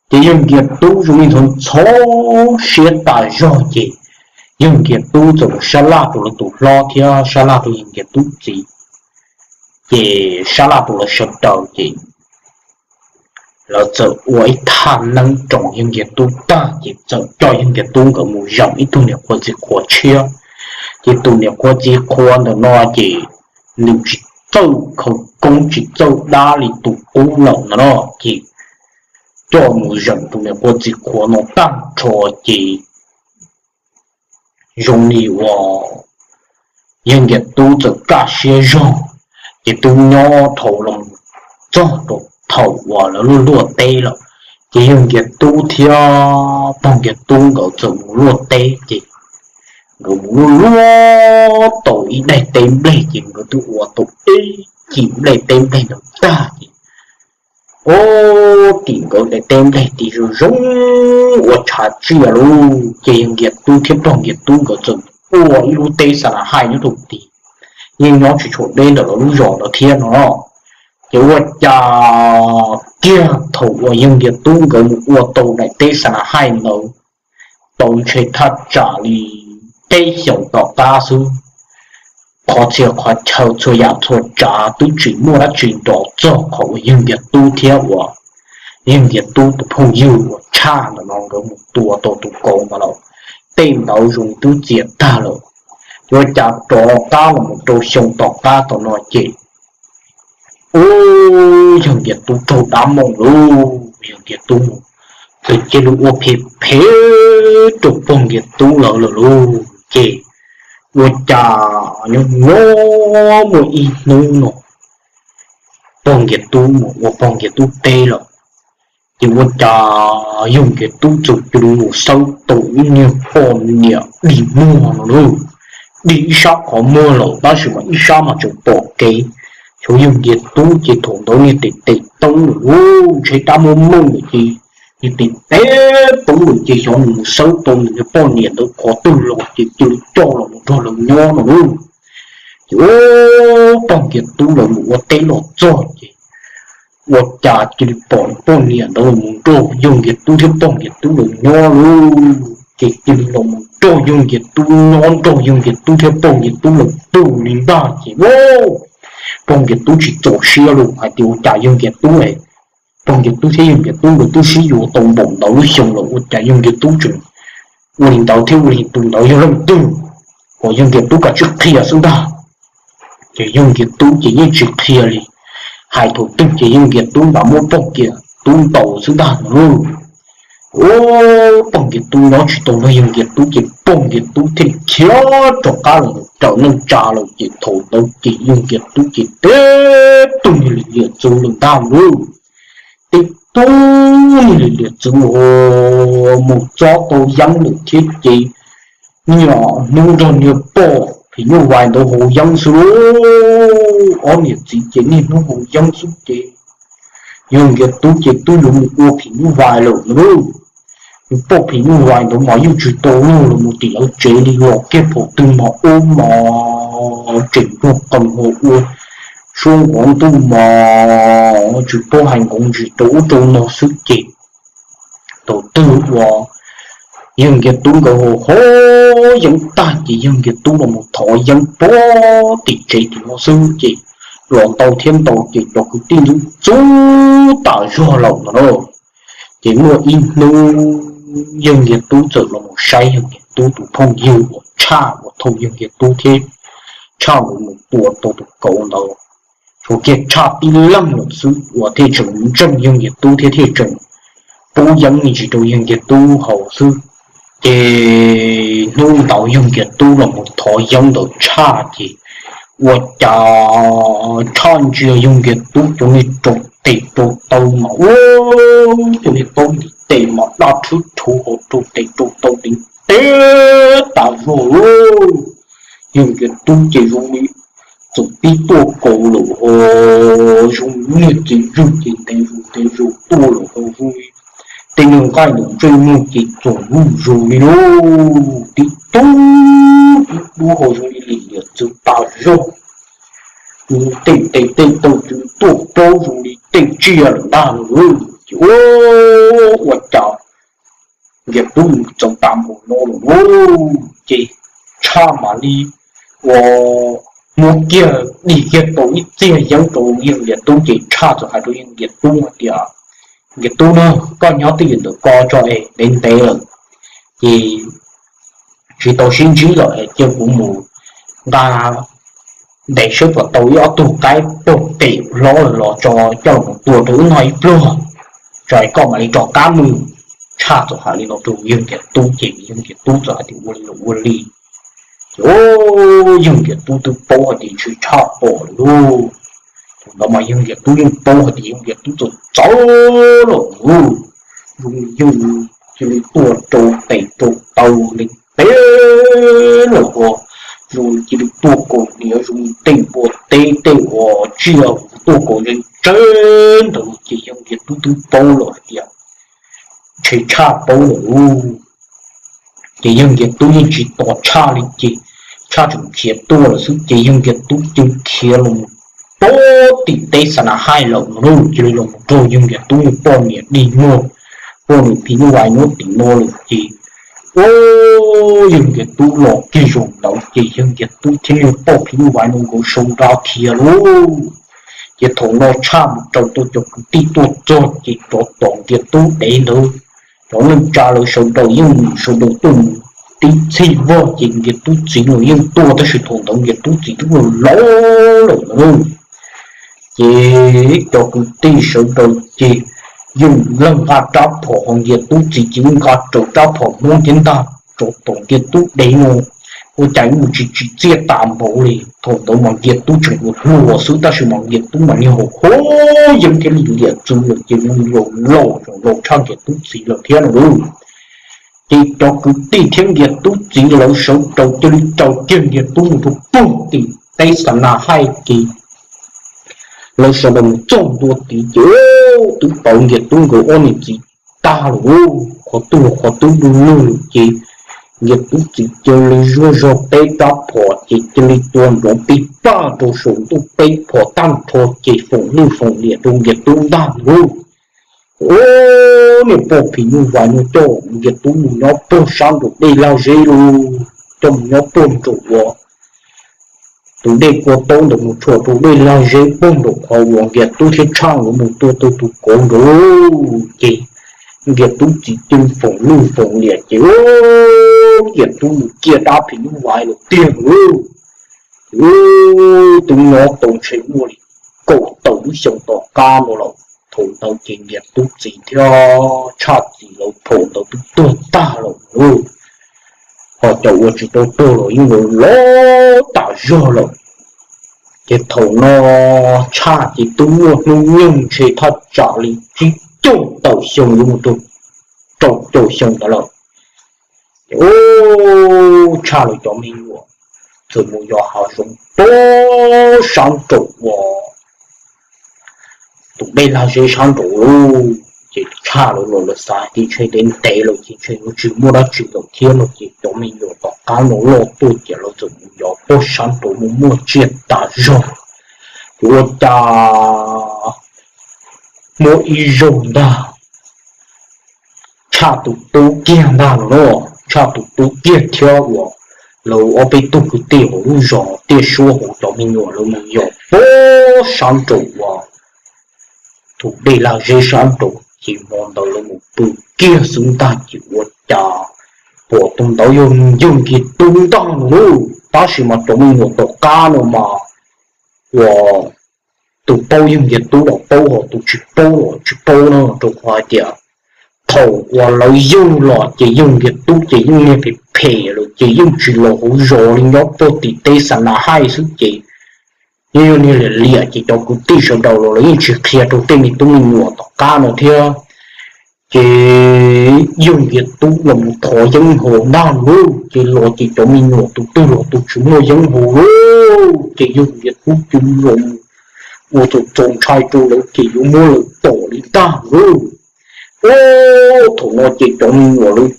Ces yawg Nkias Tub zoo li ntxhov ntxhov siab tas zog ces yawg Nkias Tub txawm mus sab laj rau lawv tus hlob thiab sab laj rau yawg Nkias Tub txiv. Ces sab laj rau lawv sawv daws ces lawv txawm ua ib thaj neeb roos yawg Nkias Tub tag ces txawm coj yawg Nkias Tub nkawd mus zeem ib tug niam qhuav txiv qhuav tshiab. Ces tus niam qhuav txiv qhuav ntawm no ces nws tsis txawj khawv koob tsis txawj dab li tus qub lawm no no ces coj mus zeem tus niam qhuav txiv qhuav no tag nrho ces zoo li uas yawg Nkias Tub txawm kaj siab zog ces twb nyob dhau los txog rau thaum uas lawv luaj luaj teb lawm. Ces yawg Nkias Tub thiab pog Nkias Tub nkawd txawm mus luaj teb ces nkawd mus luaj luaj tau ib daim teb nplej ces nkawd twb ua tau ib cim nplej teb nplej ntawd tag ces ua tim nkawd daim teb nplej tim zoo zoo ua tshav tsiaj lauj. Ces yawg Nkias Tub thiab pog Nkias Tub nkawd txawm ua ib lub teb xa na hais nyob rau tid, yeej nyob tsis tshua deb ntawm lawv lub zos ntawd thiab no. Ces ua cas kiag thaum uas yawg Nkias Tub nkawd mus ua tau daim teb xa na hais ntawd tau ntshe thaj tsam li peb xyoos tom qab xwb, qhov txhia qhov chaw txhua yam txhua tsav twb tsis muaj dab tsi nrov txog qhov uas yawg Nkias Tub thiab uas yawg Nkias Tub tus phooj ywg uas tshaj ntawm no nkawd mus tua tau tus kauv ntawd lawm. Tej ntawd zoo twb txias tag lawm. Ces ua cas rov qab los mus rau xyoo tom qab tom no ces ub, yawg Nkias Tub raug dab mooj lauj, yawg Nkias Tub mus, tus cia li ua phem phem rau pog Nkias Tub lawv lawm lauj. Ces ua cas nyob nyob muaj ib hnub no pog Nkias Tub mus ua pog Nkias Tub teb lawm, ces ua cas yawg Nkias Tub txawm cia li mus xawb tau ib niag poj niam dig muag no lauj. Dig ib sab qhov muag lawm tab sis mas ib sab mas tseem pom kev. Xyov yawg Nkias Tub ces thaum ntawd niag tes tes toob lawm lauj, ntshe dab muab mooj lawm ces niag tes tes toob lawm ces xyov nws mus xawb tau nws niag poj niam ntawd qhov twg los ces cia li coj los mus nrog lawv nyob no lauj. Ces ub, pog Nkias Tub lawv mus ua teb los txog ces ua cas cia li pom poj niam ntawd los mus nrog yawg Nkias Tub thiab pog Nkias Tub lawv nyob lauj. Ces cia li los mus nrog yawg Nkias Tub nyob, nrog yawg Nkias Tub thiab pog Nkias Tub lawv pw li ntag ces ub, pog Nkias Tub tsis txaus siab lauj, hais tias ua cas yawg Nkias Tub, pog Nkias Tub thiab yawg Nkias Tub nkawd twb sib yuav tau npaum ntawd lub xyoo lawm ua cas yawg Nkias Tub tseem ua li ntawd thiab ua li tus ntawd yog leej twg, kom yawg Nkias Tub kav tsij qhia xwb ntag. Ces yawg Nkias Tub ces yeej tsis qhia li, hais thaum twg ces yawg Nkias Tub nrad muab pog Nkias Tub ntaus xwb ntag no lauj. Ub, pog Nkias Tub nyob tsis tau nrog yawg Nkias Tub ces pog Nkias Tub thiaj khiav rov qab los raws neej tsa lawm ces thaum ntawd ces yawg Nkias Tub ces tib tug niag liam txwv lawm ntag lauj. Tib tug niag liam txwv mus txob tau yeeb lawm thiab ces niaj hnub nrog niag poj phim nyuj vais ntawd haus yeeb xwb lauj. Ob niam txiv ces niaj hnub haus yeeb xwb ces yawg Nkias Tub ces twb yuav mus ua phim nyuj vais lawm lauj. Nws poj phim nyuj vais ntawd mas yeej tsis tau luag los mus tim lawv tsev li, los kiag thaum twg mas ub mas tseem nrog qees ho ua suab nqov ntuj mas tsis paub hais nqov ntsis rau ub rau no xwb ces thaum twg uas yawg Nkias Tub nkawd haus haus yeeb tag ces yawg Nkias Tub los mus thov yeeb puag tim tsev tim no xwb ces los ntau thiab ntau ces cov kwv tij ntxub ntxub tas zog lawm no na. Ces muaj ib hnub yawg Nkias Tub txawm los mus saib yawg Nkias Tub tus phooj ywg uas tshaj uas thaum yawg Nkias Tub thiab tshaj nkawd mus tua tau tus kauv ntawd, Tus kiag tshaj tib leeg lawm xwb uas thiaj tseem ntseeg yawg Nkias Tub thiab thiaj tseem pub yeeb me ntsis rau yawg Nkias Tub haus xwb. Ces hnub ntawd yawg Nkias Tub los mus thov yeeb ntawd tshaj ces ua cas tshaj ntsia yawg Nkias Tub cov niag rau tes rau taw mas ua cov niag taub ntiv tes mas daj rhwb rhuv hauv rau tes rau taw ntev tas zog lauj. Yawg Nkias Tub ces zoo li txawm pib tuaj kaus lawm ho zoo li niag txiv zwj ces ntev zus ntev zus tuaj lawm ho zoo li tej niag nqaij ntawm ntsej muag ces txoom luj zus li lauj. Tib tug tib tug ho zoo li lim liam txwv tas zog. Tej tes tej taw twb tuaj plaub zoo li tej tsiaj lawm ntag lauj. Ces ua cas Nkias Tub txaus tas npaum no lawm lauj, ces tshaj mam li ua muab kiag dig kiag tau ib txiag yeeb rau yawg Nkias Tub ces tshaj txawm hais rau yawg Nkias Tub hais tias, Nkias Tub na, koj nyob twj ywm ntawm ko tso es ntev ntev lawm ces tsis tau sib ntsib lawm es cia kuv mus nqa ntes saib puas tau ib ob tug qaib pog pem hlob los tso coj los tua rau wb noj ib pluag, tso es koj mam li rov qab mus. Tshaj txawm hais li no rau yawg Nkias Tub ces yawg Nkias Tub txawm hais tias ua li los ua li. Ces yawg Nkias Tub twb paub hais tias ntshe tshaj pom lawm lauj. Thaum ntawd mas yawg Nkias Tub yeej paub hais tias yawg Nkias Tub txawm txawv lawm lauj. Zoo li yawg cia li tuaj rau tes rau taw ntev ntev lawm ho zoo li cia li tuaj kaus hniav zoo li tej npua teb tej uas tsiaj tuaj kaus ntse ntse ntawd ces yawg Nkias Tub twb paub lawm hais tias ntshe tshaj paub lawm lauj. Ces yawg Nkias Tub yeej tsis tos tshaj li ces tshaj tseem khiav tuaj lawm xwb ces yawg Nkias Tub cia li khiav los puag tim teb Xa Na Haij lawm no lauj. Cia li los mus raug yawg Nkias Tub niag poj niam dig muag, poj niam phim nyuj vais nyob tim no lawm ces ua yawg Nkias Tub los kiag zaum ntawd ces yawg Nkias Tub thiab niag poj phim nyuj vais no nkawd sau nra khiav lauj. Ces thaum no tshaj mus raws tau cov kwv tij tuaj txog ces rov tom Nkias Tub dev ntawd, cov neej tsa lawv sawv daws yeej sawv daws tuaj mus tib txhij vog ces Nkias Tub txiv los yeej tuaj tab sis thaum ntawd Nkias Tub txiv twb laus laus lawm lauj. Ces cov kwv tij sawv daws ces yeej leej nqa rab phom ho Nkias Tub txiv ces yeej nqa raws rab phom Hmoob thiab ntag rov tom Nkias Tub dev no. Ua cas mus tsis tsim txiaj tas npaum li. Thaum ntawd mas Nkias Tub tseem ua hluas xwb tab sis mas Nkias Tub mas niag haus huab yeeb thiab lim liam txwv lawm ces zoo li laus laus tshaj Nkias Tub txiv lawm thiab no lauj. Ces cov kwv tij thiab Nkias Tub txiv lawv sawv daws cia li raws kiag Nkias Tub mus rau puag tim teb Xa Na Haij ces lawv sawv daws mus txog ntua tid ces twb pom Nkias Tub nkawd ob niam txiv tag lawm, qhov twg los qhov twb du lug lawm ces Nkias Tub txiv cia li zuaj zog peb rab phom ces cia li tua nrov pij paj rau saum ntuj peb phom tag nrho ces foom lwj foom liam rau Nkias Tub ntag lauj. Niag poj phim nyuj vais no coj Nkias Tub mus nyob puag sab nraum dej lag zeb lauj, coj mus nyob puag nraum uas tus dej kua taub ntawd mus rhuav rau dej lag zeb puag nraum qhov uas Nkias Tub thiab tshaj nkawd mus tua tau tus kauv nraud lauj. Ces Nkias Tub txiv cia li foom lwj foom liam ces Nkias Tub mus ciaj dab phim nyuj vais lawm tiag lauj. Twb nyob tau ntshe muaj li kaum tawm lub xyoo tom qab no lawm. Thaum ntawd ces Nkias Tub txiv thiab tshaj txiv lawv thaum ntawd twb tuag tag lawm lauj. Ho cov uas tsis tau tuag los yeej laus tas zog lawm. Ces thaum no tshaj ces twb muaj hnub nyoog ntshe thaj tsam li tsib caug tawm xyoo yuav mus rau rau caum xyoo ntawd lawm. Ces tshaj lawv cov me nyuam txawm mus yos hav zoov puag sab nraum uas tus dej lag zeb sab nraum lauj. Ces tshaj lawv los lawv xav tias ntshe ntev ntev lawm ces ntshe yuav tsis muaj dab tsi lawm thiab no ces cov me nyuam tom qab no loj tuaj ces lawv txawm mus yos puag sab nraud mus muaj tsiaj tas zog. Ces ua cas muaj ib zaug ntag, tshaj tus tub kiag ntag los no, tshaj tus tub kiag thiab uas lawv ob peb tug kwv tij hauv lub zos tiaj suab hauv cov me nyuam lawv mus yos puag sab nraum uas tus dej lag zeb sab nraud ces hmo ntawd lawv mus pw kiag xwb ntag ces ua cas pom tus ntawd yog yawg Nkias Tub ntag no lauj. Tab sis mas cov me nyuam tom qab no mas uas tus paub yog Nkiag Tub los paub, ho tus tsis paub los tsis paub no, rau qhov hais tias thaum uas lawv yug los ces yog Nkiag Tub ces yeej niag phem phem lawm ces yeej tsis los hauv zos li, nyob puag tim teb xa na haij xwb ces yeej yog niag liam liam ces cov kwv tij sawv daws los lawv yeej tsis qhia rau tej me tub me nyuam tom qab no thiab. Ces yog Nkiag Tub los mus thov yeeb haus ntag lauj, ces los ces cov me nyuam tus twg los tus tsis muaj yeeb haus lauj, ces yog Nkiag Tub cia li los ua txaus ntshai rau lawv ces yuav muab lawv tom li ntag lauj. Ub, thaum no ces cov me nyuam lawv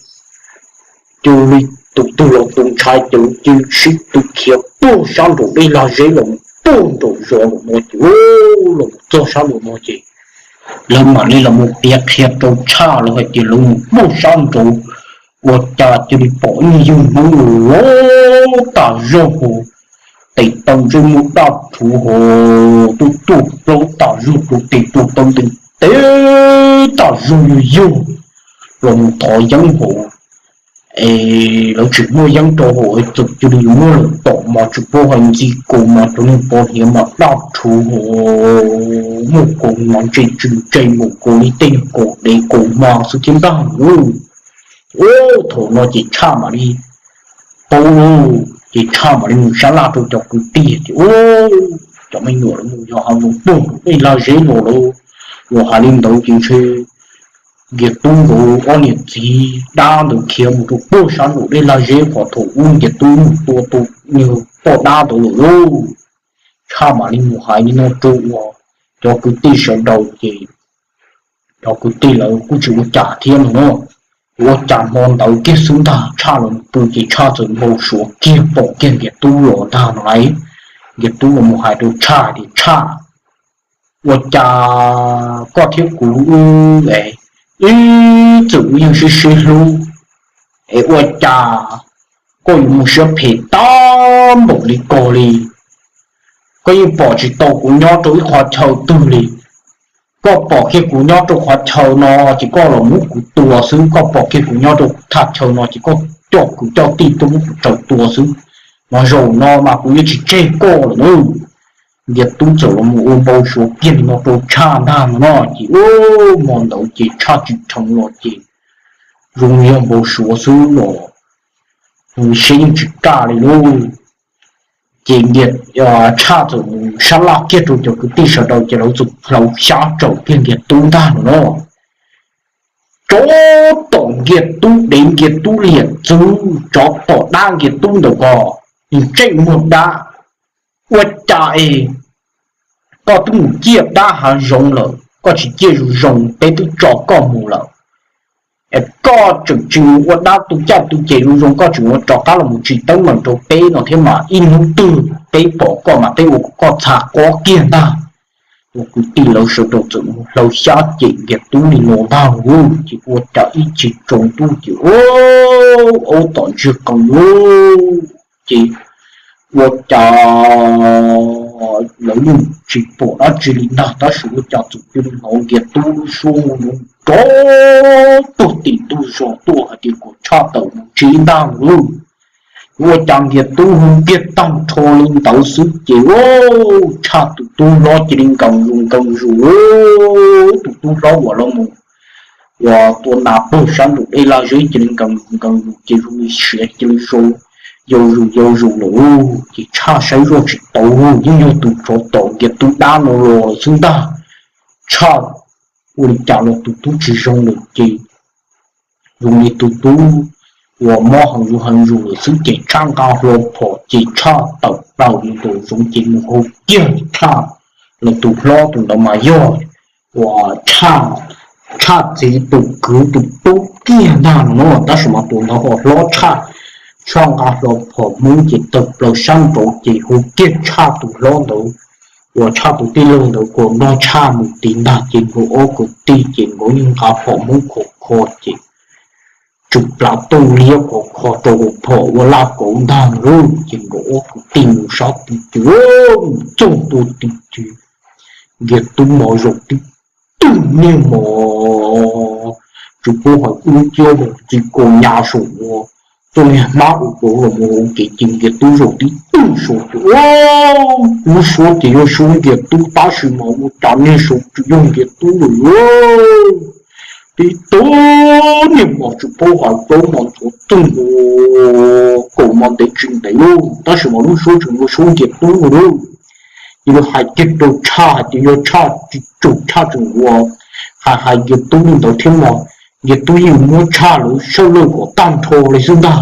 cia li tus twg los tus ntshai ces lawv cia li sib tw khiav puag sab nraum dej lag zeb los puag nraum zos nraum no ces, los txog sab nraum no ces lawv mam li los mus piav qhia rau Tshaj lawv hais tias lawv mus puag sab nraud ua cas cia li pom ib yawg Hmoob loj tas zog hos, tes taw ntsej muag daj rhuv hos, tuaj tuaj plaub tas zog, rau tes rau taw ntees teb tas zog yog yog los mus thov yeeb hos. Es lawv tsis muaj yeeb rau hauv, txawm cia li muab lawv tom mas tsis paub hais ntxi kaus mas cov niag pov hniav mas daj rhuv hos, muaj kaus mas ntse tsw ntse mus kaus li tej niag kaus dev kaus hma xwb thiab ntag lauj. Ub, thaum no ces Tshaj mam li paub lauj, ces Tshaj mam li mus sab laj rau cov kwv tij tias, Ub, cov me nyuam lawv mus yos hav zoov puag nraum dej lag zeb los lawm, yog hais li ntawd ces ntshe Nkiag Tub nkawd ob niam txiv dab ntawd khiav mus rau puag sab nraum dej lag zeb qhov thaum ub Nkiag Tub mus tua tus niag poj dab ntawd lawm lauj. Tshaj mam li mus hais li no rau uas cov kwv tij sawv daws ces cov kwv tij lawv kuj tsis ua cas thiab no na. Ua cas hmo ntawd kiag xwb ntag Tshaj los pw ces Tshaj txawm npau suav kiag pom kiag Nkiag Tub los ntag no lauj. Nkiag Tub los mus hais rau Tshaj tias, Tshaj, ua cas koj thiab kuv wb, wb txawm wb yeej sib sib hlub, es ua cas koj yuav mus siab phem tag npaum li ko li? Koj yeej pom tsis tau kuv nyob rau ib qhov chaw twg li. Koj pom kiag kuv nyob rau qhov chaw no ces koj los muab kuv tua xwb, koj pom kiag kuv nyob rau thaj chaw no ces koj coj kwv coj tij tuaj muab kuv raws tua xwb. Mas zaum no mas kuv yuav tsis tseg koj lawm na. Nkiag Tub txawm los mus ua npau suav kiag li no rau Tshaj ntag no no ces ub, hmo ntawd ces Tshaj tsis dheev los ces zoo yog npau suav xwb los, siab yeej tsis kaj li lauj. Ces Nkiag, Tshaj txawm mus sab laj kiag rau cov kwv tij sawv daws ces lawv txawm hlawv xyab tsaws kiag Nkiag Tub ntag no no. Tsov tom Nkiag Tub dev, Nkiag Tub liam txwv, tsov tom dab Nkiag Tub ntawm ko, ntsej muag dab. Ua cas es koj twb mus ciaj dab hav zoov lawm, koj tsis ciaj zoo zoo peb twb tso koj mus lawm. Es koj tseem tsis mus ua dab tu caj tu ces zoo zoo, koj tseem ua rov qab los mus tsis teeb meem rau peb no thiab mas ib hnub twg peb pom koj mas peb ua kom koj txha qob kiag ntag. Ua kwv tij lawv sawv daws txawm mus hlawv xyab cem Nkiag Tub li no ntag lauj, ces ua cas ib chim tsaus ntuj ces ub, aub tom ntsiag qees lauj, ces ua cas lawv yeej tsis pom dab tsi li ntag, tab sis ua cas txawm cia li hnov Nkiag Tub lub suab nrov puag tim ntug zos tuaj hais tias kom Tshaj tawm mus tsev ntag lauj. Ua cas Nkiag Tub hu kiag tag nrho li ntawd xwb ces ua Tshaj tus tub hlob cia li nkees zus nkees zus, tus tub hlob uas los mus uas tua nas puag sab nraum dej laj zeb cia li nkees zus nkees zus ces zoo li siav cia li yau zus yau zus lawm. Ces Tshaj saib zoj tsis tau, yeej yog tus tsov tom Nkiag Tub dab no los lawm xwb ntag. Tshaj ua li cas los tus tub tsis zoo lawm ces zoo li tus tub uas mob heev zus heev zus lawm xwb ces Tshaj nqa hlo phom ces Tshaj tawm plaws mus nraum zoov ces mus hu kiag Tshaj, los tus hlob tus ntawd mas yog uas Tshaj txiv tus kwv tus tub kiag ntag no, tab sis mas tus ntawd ho hlob Tshaj. Tshaj nqa hlo phom Hmoob ces tawm plaws sab nraud ces hu kiag Tshaj tus hlob ntawd uas Tshaj tus tij laug ntawd kom nrog Tshaj mus tiv ntag ces nkawd ob kwv tij ces nkawd yeej nqa phom Hmoob khov kho ces tsw plav tuj liab khov kho rau hauv phom ua laj kauv ntag lauj. Ces nkawd ob kwv tij mus sab tid ces mus txog ntua tid ces Nkiag Tub mos zaum tib tug niag mos tsis paub hais ub ciab mus txiv kaus nyas saum ua Txoj niag hmab ua rau los mus ua ke ces Nkias Tub zaum tib tug saud ces, lub suab ces yog suab Nkias Tub tab sis mas ua cas niag saud tsis yog Nkias Tub lawm. Tib tug niag mos tsis paub hais plaub mos ntxhuav txoog, kaum mos ntev tsis ntev lauj, tab sis mas lub suab tseem yog suab Nkias Tub lauj. Ces lawv hais kiag rau Tshaj hais tias yog Tshaj tsis tsum Tshaj tseem ua hais hais Nkias Tub li ntawd thiab mas Nkias Tub yeej muab Tshaj lawv sawv lawj kom tag nrho li xwb ntag.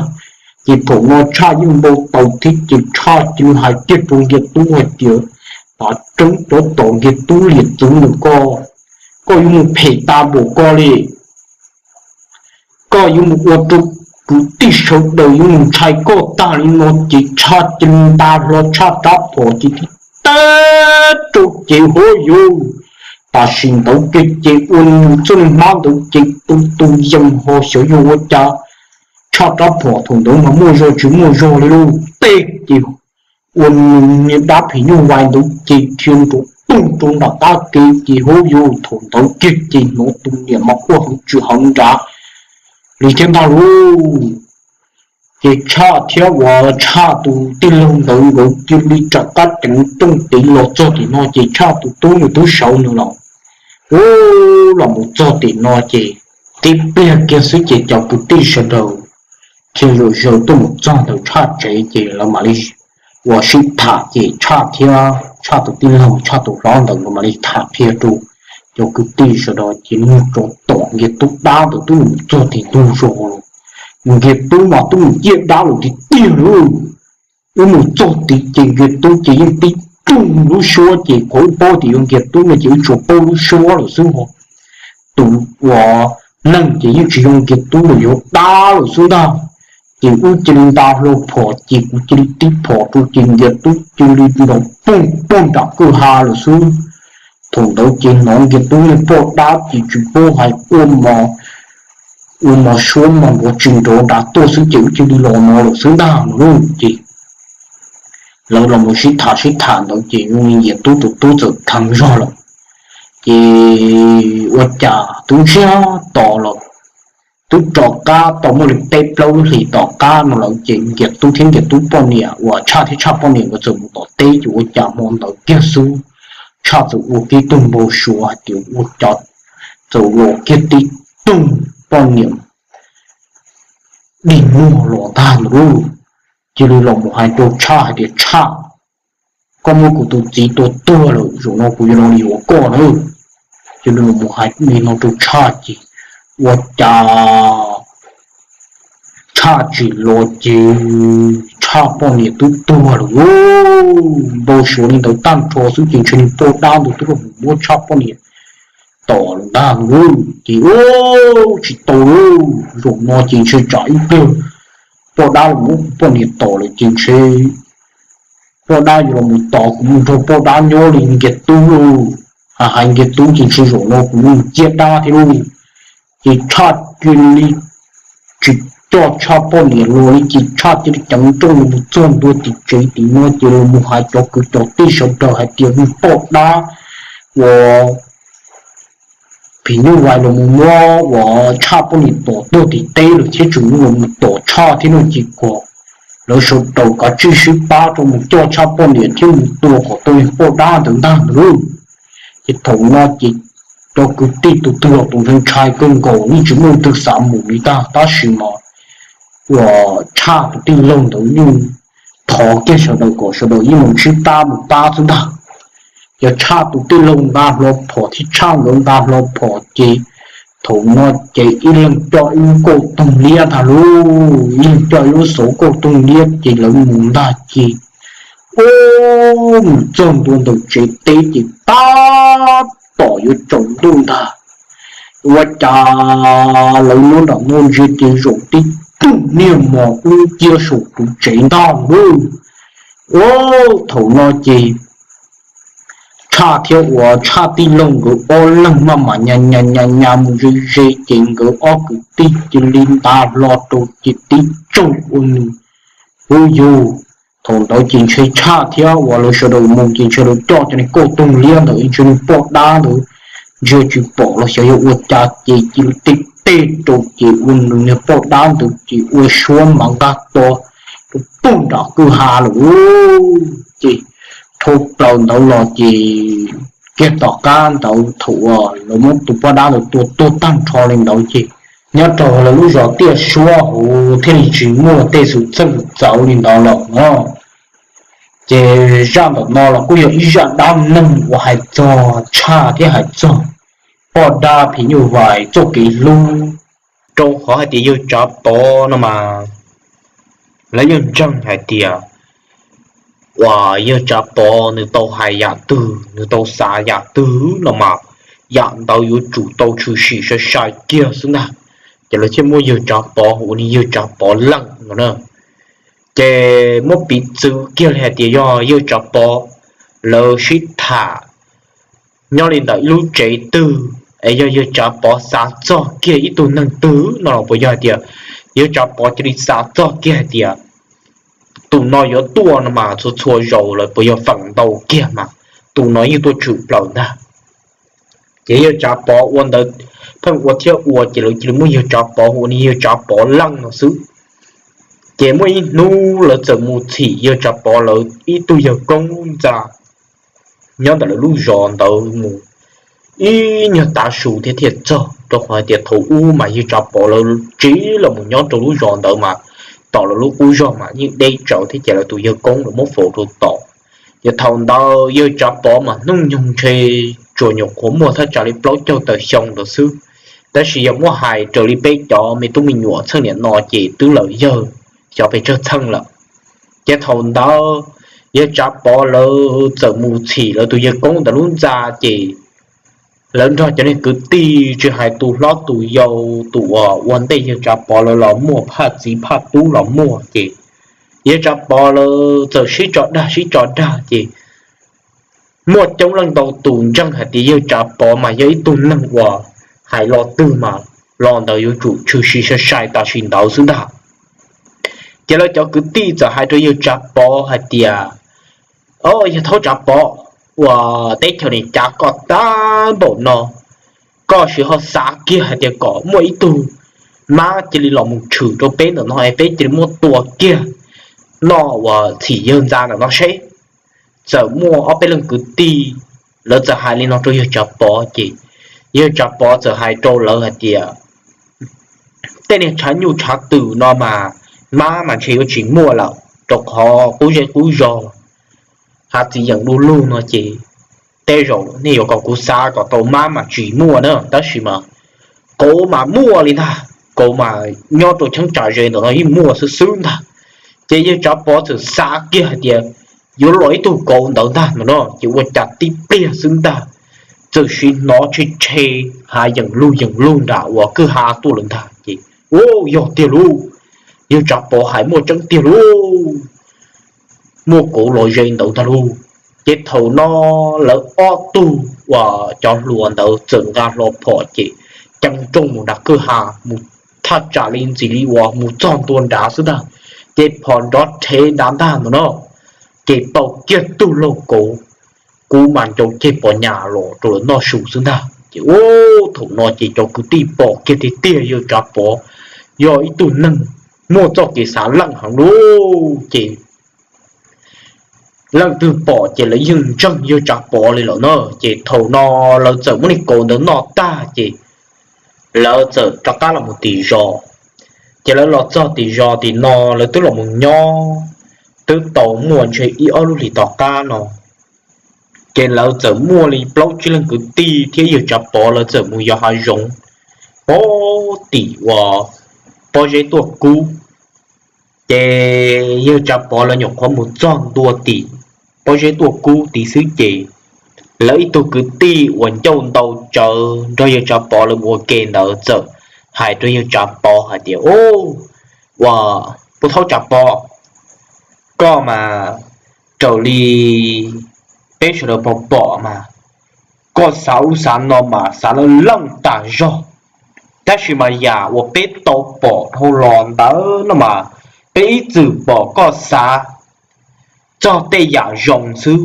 Ces thaum no Tshaj yeej npau taws thiab ces Tshaj cia li hais kiag rau Nkias Tub hais tias, Tav tseeb rov tom Nkias Tub liam txwv ntawm koj, koj yuav mus phem tas npaum koj li. Koj yuav mus ua rau kwv tij sawv daws yuav mus ntshai koj tag li no. Ces Tshaj cia li nta hlo Tshaj rab phom ces tib teg rau ces hov yus, tam sim ntawd kiag ces ua nws txoj niag hmab ntawd ces tu tu yees ho xyov yog ua cas Tshaj rab phom thaum ntawd mas muaj zog tsis muaj zog li lauj, teg ces ua nws niag dab phim nyuj vais ntawd ces dhia nrov toog rau nram qab kev ces hov yus, thaum ntawd kiag ces hnov tus niam mas quaj heev tsis heev nrad li thiab ntag lauj. Ces Tshaj thiab uas Tshaj tus tij laug ntawd nkawd cia li rov qab ceev rooj tiv los txog tim no ces Tshaj tus tub nws twb sawv nws los, ub, los mus txog tim no ces tib pliag kiag xwb ces cov kwv tij sawv daws thiaj zaum zaws tuaj mus txog ntawm Tshaj tsev ces lawv mam li ua sib tham ces Tshaj thiab Tshaj tus tij laug Tshaj tus hlob ntawd nkawd mam li tham qhia rau cov kwv tij sawv daws ces mus rau tom Nkias Tub dab ntawd twb mus txog tim ntug zos los, Nkias Tub mas twb mus ciaj dab lawm tiag tiag lauj. Wb mus txog tid ces Nkias Tub ces yeej tib rooj lub suab ces qhov wb paub tias yog Nkias Tub no ces wb tsuas paub lub suab lawm xwb ho. Tus uas neeg ces yeej tsis yog Nkias Tub lawm, yog dab lawm xwb ntag. Ces wb cia li nta hlo phom ces kuv cia li tib phom rau ces Nkias Tub cia li nrov poog poog nram kwj ha lawm xwb. Thaum ntawd ces hnov Nkias Tub niag poj dab ces tsis paub hais ua mos, ua mos suab mos nrov tsis nrov nrad tuaj xwb ces wb cia li los no lawm xwb ntag no lauj. Ces lawv los mus sib tham sib tham ntawd ces zoo li Nkias Tub tus tub txawm dheev zog lawm. Ces ua cas twb ntsiag to lawm, twb rov qab tau muaj li peb plaub lub hlis tom qab no lawm ces Nkias Tub thiab Nkias Tub poj niam uas Tshaj thiab Tshaj poj niam nkawd txawm mus tom teb ces ua cas hmo ntawd kiag xwb Tshaj txawm ua kiag tug npau suav hais tias ua cas txawm los kiag tib tug poj niam dig muag los ntag ntawd lauj. Cia li los mus hais rau Tshaj hais tias, Tshaj, koj muab kuv tus txiv tua tuag lawm, zaum no kuv yuav los yuav koj na. Cia li los mus hais li no rau Tshaj ces ua cas Tshaj tsim los ces Tshaj poj niam twb tuag lawm lauj. Npau suav li ntawd tag nrho xwb ces ntshe niag poj dab ntawd twb los mus muab Tshaj poj niam tom lawm ntag lauj. Ces ua tsis tau lauj, zaum no ces ntshe tsam ib pliag poj dab los muab kuv poj niam tom lawm ces ntshe poj dab yuav los mus tos kuv mus nrog poj dab nyob li Nkias Tub lauj. Hais hais Nkias Tub ces ntshe zaum no kuv yuav mus ciaj dab thiab lauj. Ces Tshaj cia li tsis coj Tshaj poj niam los li ces Tshaj cia li ceev nrooj los mus txog ntua tim tsev tim no ces los mus hais cov kwv cov tij sawv daws hais tias niag poj dab uas phim nyuj vais los mus muab uas Tshaj poj niam tom tuag tim teb lawm thiab tseem los mus tom Tshaj thiab no ces kom lawv sawv daws kav tsij sib pab rau mus coj Tshaj poj niam thiab mus tua kom tau niag poj dab ntawd ntag ntag lauj. Ces thaum no ces cov kwv tij tus twg los tus ntshai ntshai kawg nkaus, yeej tsis muaj leej twg xav mus li ntag, tab sis mas uas Tshaj tus tij laug ntawd yeej thov kiag sawv daws kom sawv daws yeej mus sib pab mus pab xwb ntag. Ces Tshaj tus tij laug nqa hlo phom thiab Tshaj nkawd nqa hlo phom ces thaum no ces ib leeg coj ib lub kauj toog liab ntag lauj, ib leeg coj ib lub xov kauj toog liab ces lawv mus ntag ces ua mus txog ntua ntawm tsev teb ces tab tom yuav tsaus ntuj ntag, ua cas lawv nyob nram no ntsia ces zaum tib tug niag mos dub nciab saum tus tsev ntag lauj. Ua thaum no ces Tshaj thiab uas Tshaj tij laug nkawd ob leeg maj mam nyas nyas nyas nyas mus ze ze ces nkawd ob kwv tij cia li nta hlo rau ces tib tsaug ua nws, huv yus. Thaum ntawd ces ntshe Tshaj thiab uas lawv sawv daws mus ces ntshe lawv coj cov niag kauj toog liab ntawd ntshe niag poj dab ntawd ntsia tsis pom los xyov yog ua cas ces cia li tib tej rau ces ua nws niag poj dab ntawd ces ua suab mas nqa to rau pug nram kwj ha lawm. Ces dhau plaws ntawd los ces kiag tom qab ntawd thaum uas lawv muab tus poj dab ntawd tua tuag tag nrho li ntawd ces nyob rau lawv lub zos Tiaj Suab hauv thiaj li tsis muaj tej xwm txheej txawv li ntawd lawm no. Ces zaj ntawm no los kuj yog ib zaj dab neeg uas hais txog tshaj thiab hais txog poj dab phim nyuj vais txoj kev hlub, rau qhov hais tias yawg Tsav Pov no mas lawv yeej ntseeg hais tias uas yawg Tsav Pov nws tau hais yam twg, nws tau xav yam twg no mas yam ntawd yuav tsum tau tshwm sim sai sai kiag xwb ntag. Ces lawv thiaj muab yawg Tsav Pov hu ua niag yawg Tsav Pov Leej no na. Ces muab piv txwv kiag li hais tias yog yawg Tsav Pov lawv sib tham nyob li ntawm ib lub tsev twg, es yog yawg Tsav Pov xav txog kiag ib tug neeg twg no los puas yog hais tias yawg Tsav Pov cia li xav txog kiag hais tias tus no yuav tuaj no mas txhua txhua zaus lawm puas yog feem ntau kiag mas tus no yeej tuaj tshwm plaws ntag. Ces yawg Tsav Pov ua ntawd pheej ua thiab ua ces lawv cia li muab yawg Tsav Pov hu ua niag yawg Tsav Pov Leej no xwb. Ces muaj ib hnub lawv txawm mus txhim yawg Tsav Pov lawv ib tug yawg koob ntxa nyob ntawm lawv lub zos ntawd mus ib nyuag tav su thiab thiaj txog, rau qhov hais tias thaum ub mas yawg Tsav Pov lawv tsiv los mus nyob rau lub zos ntawd mas tom lawv lub qub zog mas yeej deb tsawv thiab ces lawv tus yawg koob lawv muab faus rau tom. Ces thaum ntawd yawg Tsav Pov mas hnub nyoog ntshe tsuas nyuam qhuav muaj thaj tsam li plaub caug tawm xyoo ntawd xwb, tab sis yog muab hais raws li peb cov me tub me nyuam txheej niam no ces twb lawm yawg xyov pes tsawg txheej lawm. Ces thaum ntawd yawg Tsav Pov lawv txawm mus txhim lawv tus yawg koob ntawd lub ntxa ces lawv nrog cov niag kwv tij tsis hais tus hlob tus yau, tus uas ua ntej yawg Tsav Pov lawv los muaj, phaj txiv phaj tub los muaj ces yawg Tsav Pov lawv txawm sib tso dag sib tso dag ces muaj coob leej ntau tus ntseeg hais tias yawg Tsav Pov mas yog ib tug neeg uas hais lo twg mas lo ntawd yuav tsum tshwm sim sai sai tam sim ntawd xwb ntag. Ces lawv cov kwv tij txawm hais rau yawg Tsav Pov hais tias, O, yawg thaub Tsav Pov, uas teb chaws nim cav koj tag npaum no, koj sim ho xav kiag hais tias kom muaj ib tug mab cia li los mus tshwm rau peb ntawm no es peb cia li muab tua kiag noj uas txhim yawg ntxa ntawm no seb. Txawm muaj ob peb leej kwv tij lawv txawm hais li no rau yawg Tsav Pov ces yawg Tsav Pov txawm hais rau lawv hais tias, Tej niag tshav nyuj tshav twm no mas mab mas ntshe yuav tsis muaj lawm, rau qhov qub zej qub zog hav txiv yeem du lug no ces tej zaum nej yuav kom kuv xav kom tau mab mas tsis muaj na, tab sis mas kauv mas muaj li ntag, kauv mas nyob rau cheeb tsam ze ntawm no yeej muaj xwb xwb ntag. Ces yawg Tsav Pov txawm xav kiag hais tias yuav los ib tug kauv ntawd ntag no no ces ua cas tib pliag xwb ntag txawm sim hnov tshe tshe hav yeem lug yeem lug nram uas kwj ha tuaj lawm ntag ces, U, yog tiag lauj, yawg Tsav Pov hais muaj tseeb tiag lauj, muaj kauv los ze ntawd ntag lauj. Ces thaum no lawv ob tug uas cov hluas ntawd txawm nqa hlo phom ces ceev nrooj mus nram kwj ha mus thaj tsam li ntxim li uas mus txog ntua nrad xwb ntag, ces phom nrov rhev nrad ntag ntag no ces pom kiag tug laug kauv kub mas ncau ceg pos nyas los rau lawv noj su xwb ntag ces, U, thaum no ces cov kwv tij pom kiag tiag tiag yawg Tsav Pov yog ib tug neeg muaj txoj kev xav leej heev lauj ces leej twg pom ces lawv yeej ntseeg yawg Tsav Pov li lawm na. Ces thaum no lawv txawm muab niag kauv ntawd noj tag ces lawv txawm rov qab los mus tim zos. Ces lawv los txog tim zos tim no lawv twb los mus nyob twb tau muaj ntshe ib ob lub hlis tom qab no ces lawv txawm muaj li plaub tsib leeg kwv tij thiab yawg Tsav Pov lawv txawm mus yos hav zoov pob tim uas pob zeb tuaj kub. Ces yawg Tsav Pov lawv nyuam qhuav mus txog ntua tim pob zeb tuaj kub tid xwb ces lawv ib tug kwv tij uas ncauj ntau tsawv nrog yawg Tsav Pov lawv mus ua ke ntawd txawm hais rau yawg Tsav Pov hais tias, Ua, pub thaub Tsav Pov, koj mas raws li peb sawv daws pom pom mas koj xav ub xav no mas xav leej leej tas zog, tab sis mas yam uas peb tau pom dhau los ntawd no mas peb ib txwm pom koj xav txog tej yam zoo xwb,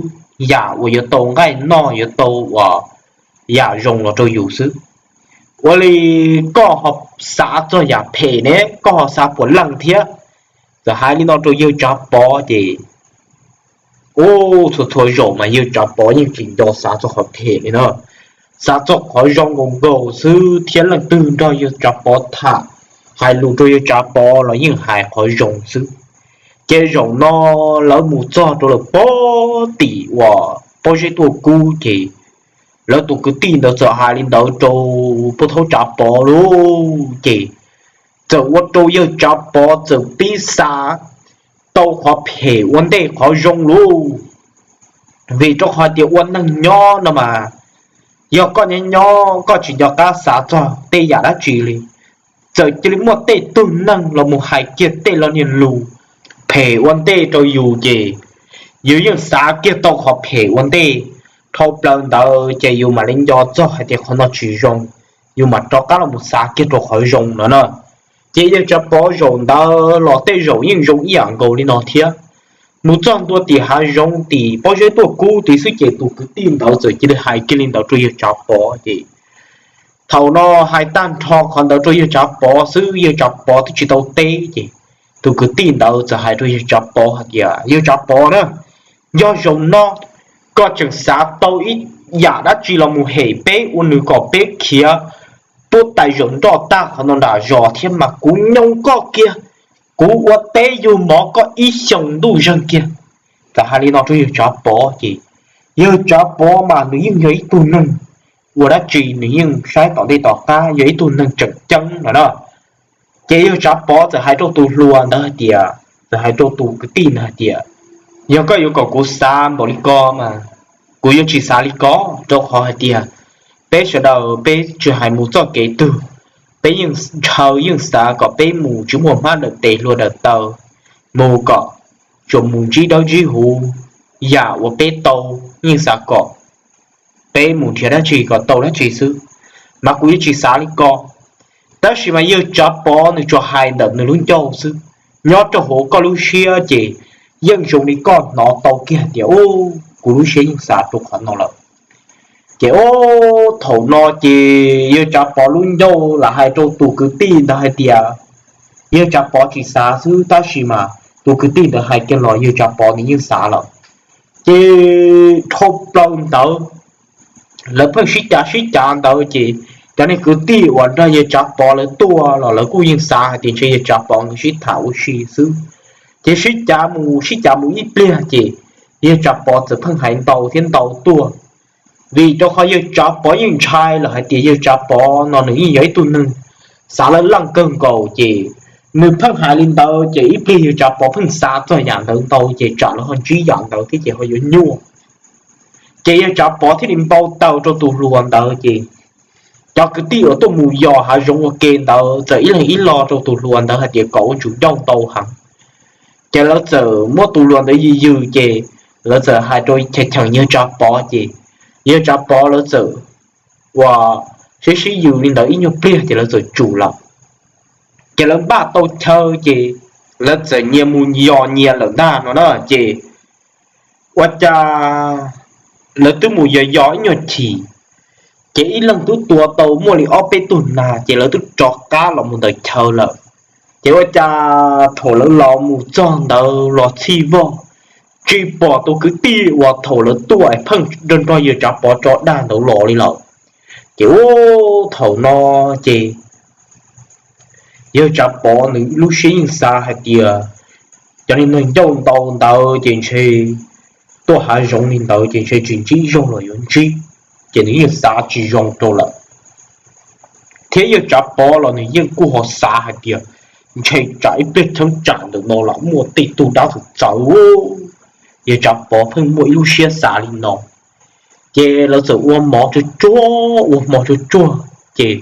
yam uas yuav tau nqaij noj yuav tau uas yam zoo los rau yus xwb. Ua li koj ho xav txog yam phem ne, koj ho xav puas leej thiab? Txawm hais li no rau yawg Tsav Pov ces, ub, txhua txhua zaus mas yawg Tsav Pov yeej tsis nco xav txog qhov phem li na. Xav txog qhov zoo nkaus nkaus xwb thiab leej twg nrog yawg Tsav Pov tham, hais lus rau yawg Tsav Pov los yeej hais qhov zoo xwb. Ces zaum no lawv mus txog rau lawm pob tim uas pob zeb tuaj kub ces lawv tus kwv tij ntawd txawm hais li ntawd rau pub thaub Tsav Pov lauj. Ces txawm ua rau yawg Tsav Pov txawm pib xav tau qhov phem ua ntej qhov zoo lauj. Vim rau qhov tias ua neeg nyob no mas, yog koj nyob nyob koj tsis nco qab xav txog tej yam dab tsi li, txawm cia li muaj tej tug neeg los mus hais kiag tej lo niag lus phem ua ntej rau yus ces yus yeej xav kiag tau qhov phem ua ntej. Dhau plaws ntawd ces yus mam li nco txog hais tias qhov no tsis zoo, yus mam rov qab los mus xav kiag rau qhov zoo no na. Ces yawg Tsav Pov zaum ntawd los tej zaum yeej zoo ib yam nkaus li no thiab. Mus txog ntua tim hav zoov tim pob zeb tuaj kub tid xwb ces tus kwv tij ntawd txawm cia li hais kiag li ntawd rau yawg Tsav Pov ces thaum no hais tag nrho qhov ntawd rau yawg Tsav Pov xwb, yawg Tsav Pov twb tsis tau teb ces tus kwv tij ntawd txawm hais rau yawg Tsav Pov hais tias, yawg Tsav Pov na, yog zaum no koj tseem xav tau ib yam dab tsi los mus hem peb ua nws kom peb khiav puab tais zaum nroj tag qhov no nram zos thiab mas kuv nyoo koj kiag, kuv ua teb yug mov koj ib xyoos ntuj zeeg kiag. Txawm hais li no rau yawg Tsav Pov ces yawg Tsav Pov mas nws yeej yog ib tug neeg ua dab tsi nws yeej saib tom ntej tom qab, yog ib tug neeg tseem ceeb no na. Ces yawg Tsav Pov txawm hais rau tus hluas ntawd hais tias, txawm hais rau tus kwv tij ntawd hais tias, yog koj yuav kom kuv xav npaum li ko mas kuv yuav tsis xav li ko, rau qhov hais tias peb sawv daws peb tsis hais mus txoj kev twg, peb yeej ntshaw yeej xav kom peb mus tsis muaj hmab dawm tes hlua dawm taw, mus kom tsuas mus ntsib dawb ntsib huv, yam uas peb tau yeej xav kom peb mus nrhiav dab tsi kom tau dab tsi xwb, mas kuv yuav tsis xav li ko. Tab sis mas yawg Tsav Pov nws tsuas hais ntawm nws lub ncauj xwb, nyob rau hauv koj lub siab ces yeej zoo li koj hnov tau kiag tias, u, kuv lub siab yeej xav rau qhov no lawm. Ces ub, thaum no ces yawg Tsav Pov lub ncauj lam hais rau tus kwv tij ntawd hais tias, yawg Tsav Pov tsis xav xwb, tab sis mas tus kwv tij ntawd hais kiag los yawg Tsav Pov nws yeej xav lawm. Ces dhau plaws ntawd lawv pheej sib cav sib cav ntawd ces cov niag kwv tij uas nrog yawg Tsav Pov lawv tuaj los lawv kuj yeej xav hais tias ntshe yawg Tsav Pov nkawd sib tham ua si xwb. Ces sib cav mus sib cav mus ib pliag ces yawg Tsav Pov txawm pheej hais ntau thiab ntau tuaj, vim rau qhov yawg Tsav Pov yeej ntshai lawm hais tias yawg Tsav Pov no nws yeej yog ib tug neeg xav laj leej kawg nkaus ces nws pheej hais li ntawd ces ib pliag yawg Tsav Pov pheej xav txog yam ntawd ntau ces tsam lawv ho ntsib yam ntawd thiab ces ho yuav nyuaj. Ces yawg Tsav Pov thiaj li npau taws rau tus hluas ntawd ces cov kwv tij uas tuaj mus yos hav zoov ua ke ntawd txawm ib leeg ib lo rau tus hluas ntawd hais tias kom ua ntsum ncauj ntau heev. Ces lawv txawm muab tus hluas ntawd yws yws ces lawv txawm hais rau cheem cheem yawg Tsav Pov ces yawg Tsav Pov lawv txawm ua sib sib yws li ntawd ib nyuag pliag ces lawv txawm tsum lawm. Ces lawv npaj tau chaw ces lawv txawm nyias mus yos nyias lawm ntag no na ces ua cas lawv twb mus yos yos ib nyuag chim, ces ib leeg twb tua tau muaj li ob peb tug nag ces lawv twb rov qab los mus ntawm chaw lawm. Ces ua cas thaum lawv los mus txog ntawd los txhij vog, tsis pom tus kwv tij uas thaum lawv tuaj es pheej nrog nrog yawg Tsav Pov tso dag ntawd los li lawm. Ces ub, thaum no ces yawg Tsav Pov nws lub siab yeej xav hais tias cov niag neeg ncauj ntau ntawd ces ntshe tuaj hav zoov li ntawd ces ntshe tsis ntsib zog los yuav ntsib, ces nws yeej xav tsis zoo rau lawm. Thiab yawg Tsav Pov los nws yeej kuj ho xav hais tias ntshe tsam ib pliag cheeb tsam ntawm no los muaj tej tug dab txawv txawv. Yawg Tsav Pov pheej muaj ib lub siab xav li no. Ces lawv txawm ua mov tsuag tsuag ua hmo tsuag tsuag ces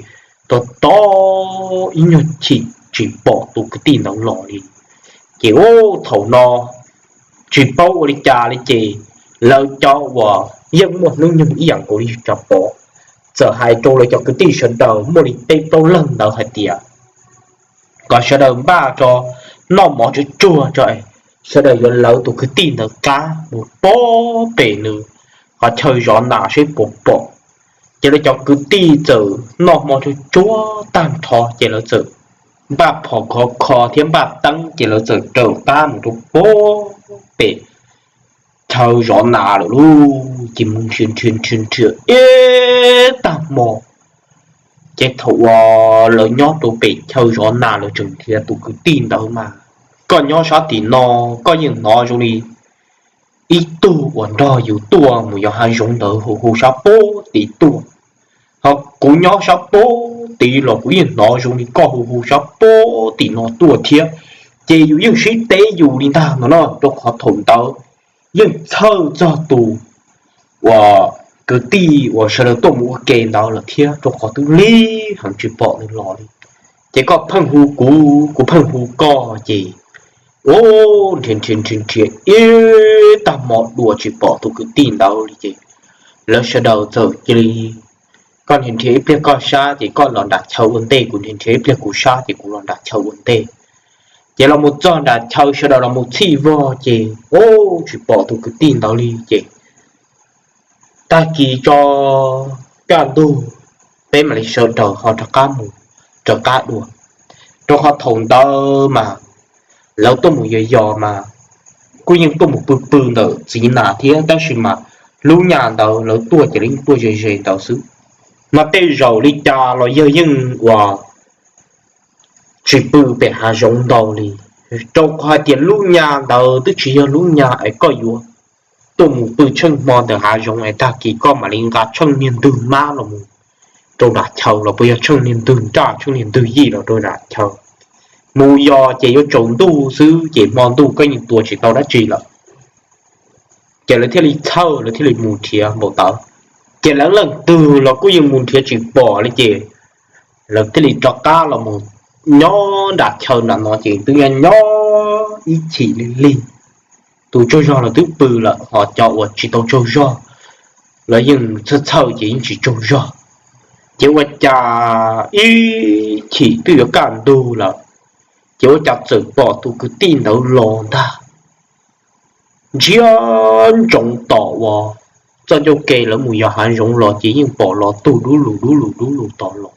tos tos ib nyuag chim tsis pom tus kwv tij ntawd los li. Ces ub, thaum no tsis paub ua li cas li ces lawv cov uas yeej muaj hnub nyoog ib yam nkaus li Tsav Pov txawm hais rau lawv cov kwv tij sawv daws muaj li peb plaub leeg ntawd hais tias kom sawv daws npaj tso noj mov tsuag tsuag tso, sawv daws yuav lawv tus kwv tij ntawd qab mus pob pem nws qhov chaw zov nas saib puas pom. Ces lawv cov kwv tij txawm noj hmo tsuag tsuag tag nrho ces lawv txawm npaj phom khov kho thiab npaj teeb ces lawv txawm raws qab mus rau pem chaw zov nas lawm lauj. Ces mus nrhiav nrhiav nrhiav nrhiav ib tag hmo, ces thaum uas lawv nyob rau pem chaw zov nas lawv tseem nrhiav tus kwv tij ntawd mas, koj nyob sab tim no koj yeej hnov zoo li ib tug uas nrog yus tuaj mus yos hav zoov ntawd hu hu sab pem tim tuaj, ho kuv nyob sab pem tim los kuv yeej hnov zoo li koj hu hu sab pem tim no tuaj thiab. Ces yus yeej sib teb yus li ntag no no, rau qhov thaum ntawd yeej txhawj txog tus uas kwv tij uas sawv daws tuaj mus ua ke ntawd lawm thiab, rau qhov twb lig heev tsis pom nws los li. Ces koj pheej hu kuv, kuv pheej hu koj ces, u, nrhiav nrhiav nrhiav nrhiav ib tag hmo dua tsis pom tus kwv tij ntawd li ces lawv sawv daws txawm cia li, koj nrhiav nrhiav ib pliag koj sab ces koj los nram chaw ua ntej, kuv nrhiav nrhiav ib pliag kuv sab ces kuv los nram chaw ua ntej. Ces los mus txog nram chaw sawv daws los mus txhij vog ces, u, tsis pom tus kwv tij ntawd li ces tag kis tso kaj ntug, peb mam li sawv daws ho rov qab mus raws qab dua, rau qhov thaum ntawd mas lawv tuaj mus yos yos mas kuj yeej tuaj mus pw pw ntawm txiv nas thiab, tab sis mas lub nyaj ntawd lawv tuaj ces lawv yeej tuaj ze ze ntawd xwb. Mas tej zaum li cas los yawg yeej uas tsis pw pem hav zoov ntau li, rau qhov hais tias lub nyaj ntawd twb tsis yog lub nyaj es koj yuav tuaj mus pw tsheej hmo ntawm hav zoov es tag kis koj mam li nqa tsheej niag ntwg mab los mus rau nram chaw los puas yog tsheej niag ntwg nraj tsheej niag ntwg yij los rau nram chaw. Mus yos ces yuav tsaus ntuj xwb ces hmo ntuj koj yeej tua tsis tau dab tsi lawm. Ces lawv thiaj li txhawj lawv thiaj li mus nrhiav npaum ntawd. Ces lawv leej twg los kuj yeej mus nrhiav tsis pom li ces lawv thiaj li rov qab los mus nyob nram chaw nram no ces twb nyob nyob ib chim li lig. Tus tsaug zog los twb pw lawm ho cov uas tsis tau tsaug zog los yeej txhawj txhawj ces yeej tsis tsaug zog. Ces ua cas ib chim twb yuav kaj ntug lawm, ces ua cas txawm pom tus kwv tij ntawd los ntag. Ntsia ntsoov tom uas txoj ncauj ke lawv mus yos hav zoov los ces yeej pom los tug dub lug dub lug dub lug tom los.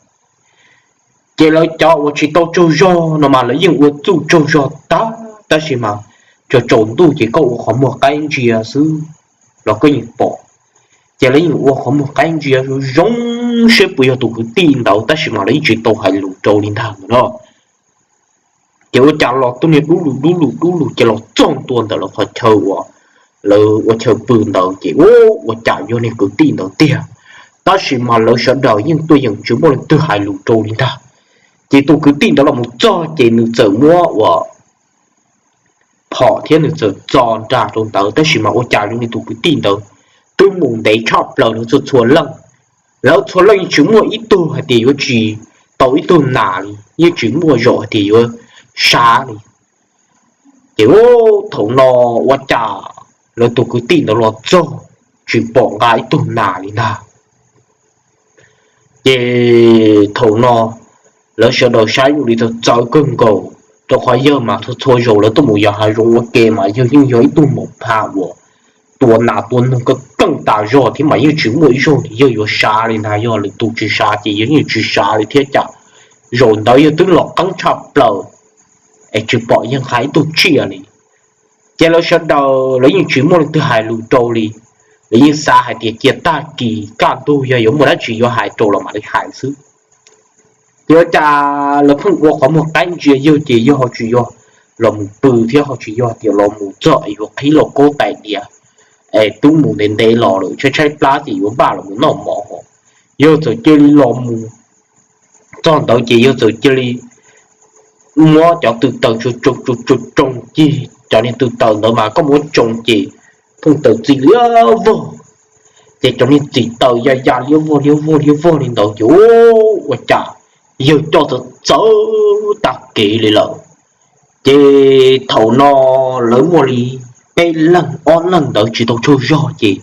Ces lawv cov uas tsis tau tsaug zog no mas lawv yeej ua txuj tsaug zog tag, tab sis mas tsaus tsaus ntuj ces koj ua qhov muag qaib ntsia xwb los koj yeej pom. Ces lawv yeej ua qhov muag qaib ntsia zoo zoo seb puas yog tus kwv tij ntawd, tab sis mas lawv yeej tsis tau hais lus rau li ntag no. Ces ua cas los tuaj niag dub lug dub lug dub lug ces los txog ntua ntawm lawv qhov chaw uas lawv ua chaw pw ntawd ces ua cas yog niag kwv tij ntawd tiag. Tab sis mas lawv sawv daws yeej tuaj yeej tsis muaj leej twg hais lus rau li ntag. Ces tus kwv tij ntawd los mus txog ces nws txawm muab uas phom thiab nws txawm txo nra rau ntawd, tab sis mas ua cas zoo li tus kwv tij ntawd twb mus ntev tshaj plaws lawv txhua txhua leej. Lawv txhua leej yeej tsis muaj ib tug hais tias yuav tsis tau ib tug nas li, yeej tsis muaj zaum hais tias yuav sav li. Ces thaum no ua cas lawv tus kwv tij ntawd los txog tsis pom nqa ib tug nas li ntag. Ces thaum no lawv sawv daws saib zoo li txawv txawv kawg nkaus, rau qhov yawg mas txhua txhua zaus lawv tuaj mus yos hav zoov ua ke mas yawg yeej yog ib tug maum pha uas tua nas tua noog keej keej tas zog thiab mas yeej tsis muaj ib zaug yawg yuav sav li ntag. Yog lwm tus tsis sav ces yawg yeej tsis sav li thiab cas. Zaum ntawd yawg twb los qeeb tshaj plaws es tsis pom yawg nqa ib tug tsiaj li. Ces lawv sawv daws lawv yeej tsis muaj leej twg hais lus rau li. Lawv yeej xav hais tias cia tag kis kaj ntug yog yuav muaj dab tsi yuav hais rau los mam li hais xwb. Ces ua cas lawv pheej ua qhov muag qaib ntsia yawg ces yawg ho tsis yog los mus pw thiab ho tsis yog tias los mus txog es yuav qhib lauj kaub tais diav es twb mus ntev ntev los lawm tshaib tshaib plab ces yuav npaj los mus noj mov ho. Yawg txawm cia li los mus txog ntawd ces yawg txawm cia li muab cov tw taws tsoo tsoo tsoo cig. Cov niag tw taws ntawd mas koj muab tsoo ces pheej taws txim liab vog. Ces cov niag txim taws ya ya liab vog liab vog liab vog li ntawd ces ua cas yawg coj txawv txawv tag kev li lawm. Ces thaum no lawv muaj li peb leeg ob leeg ntawd tsis tau tsaug zog ces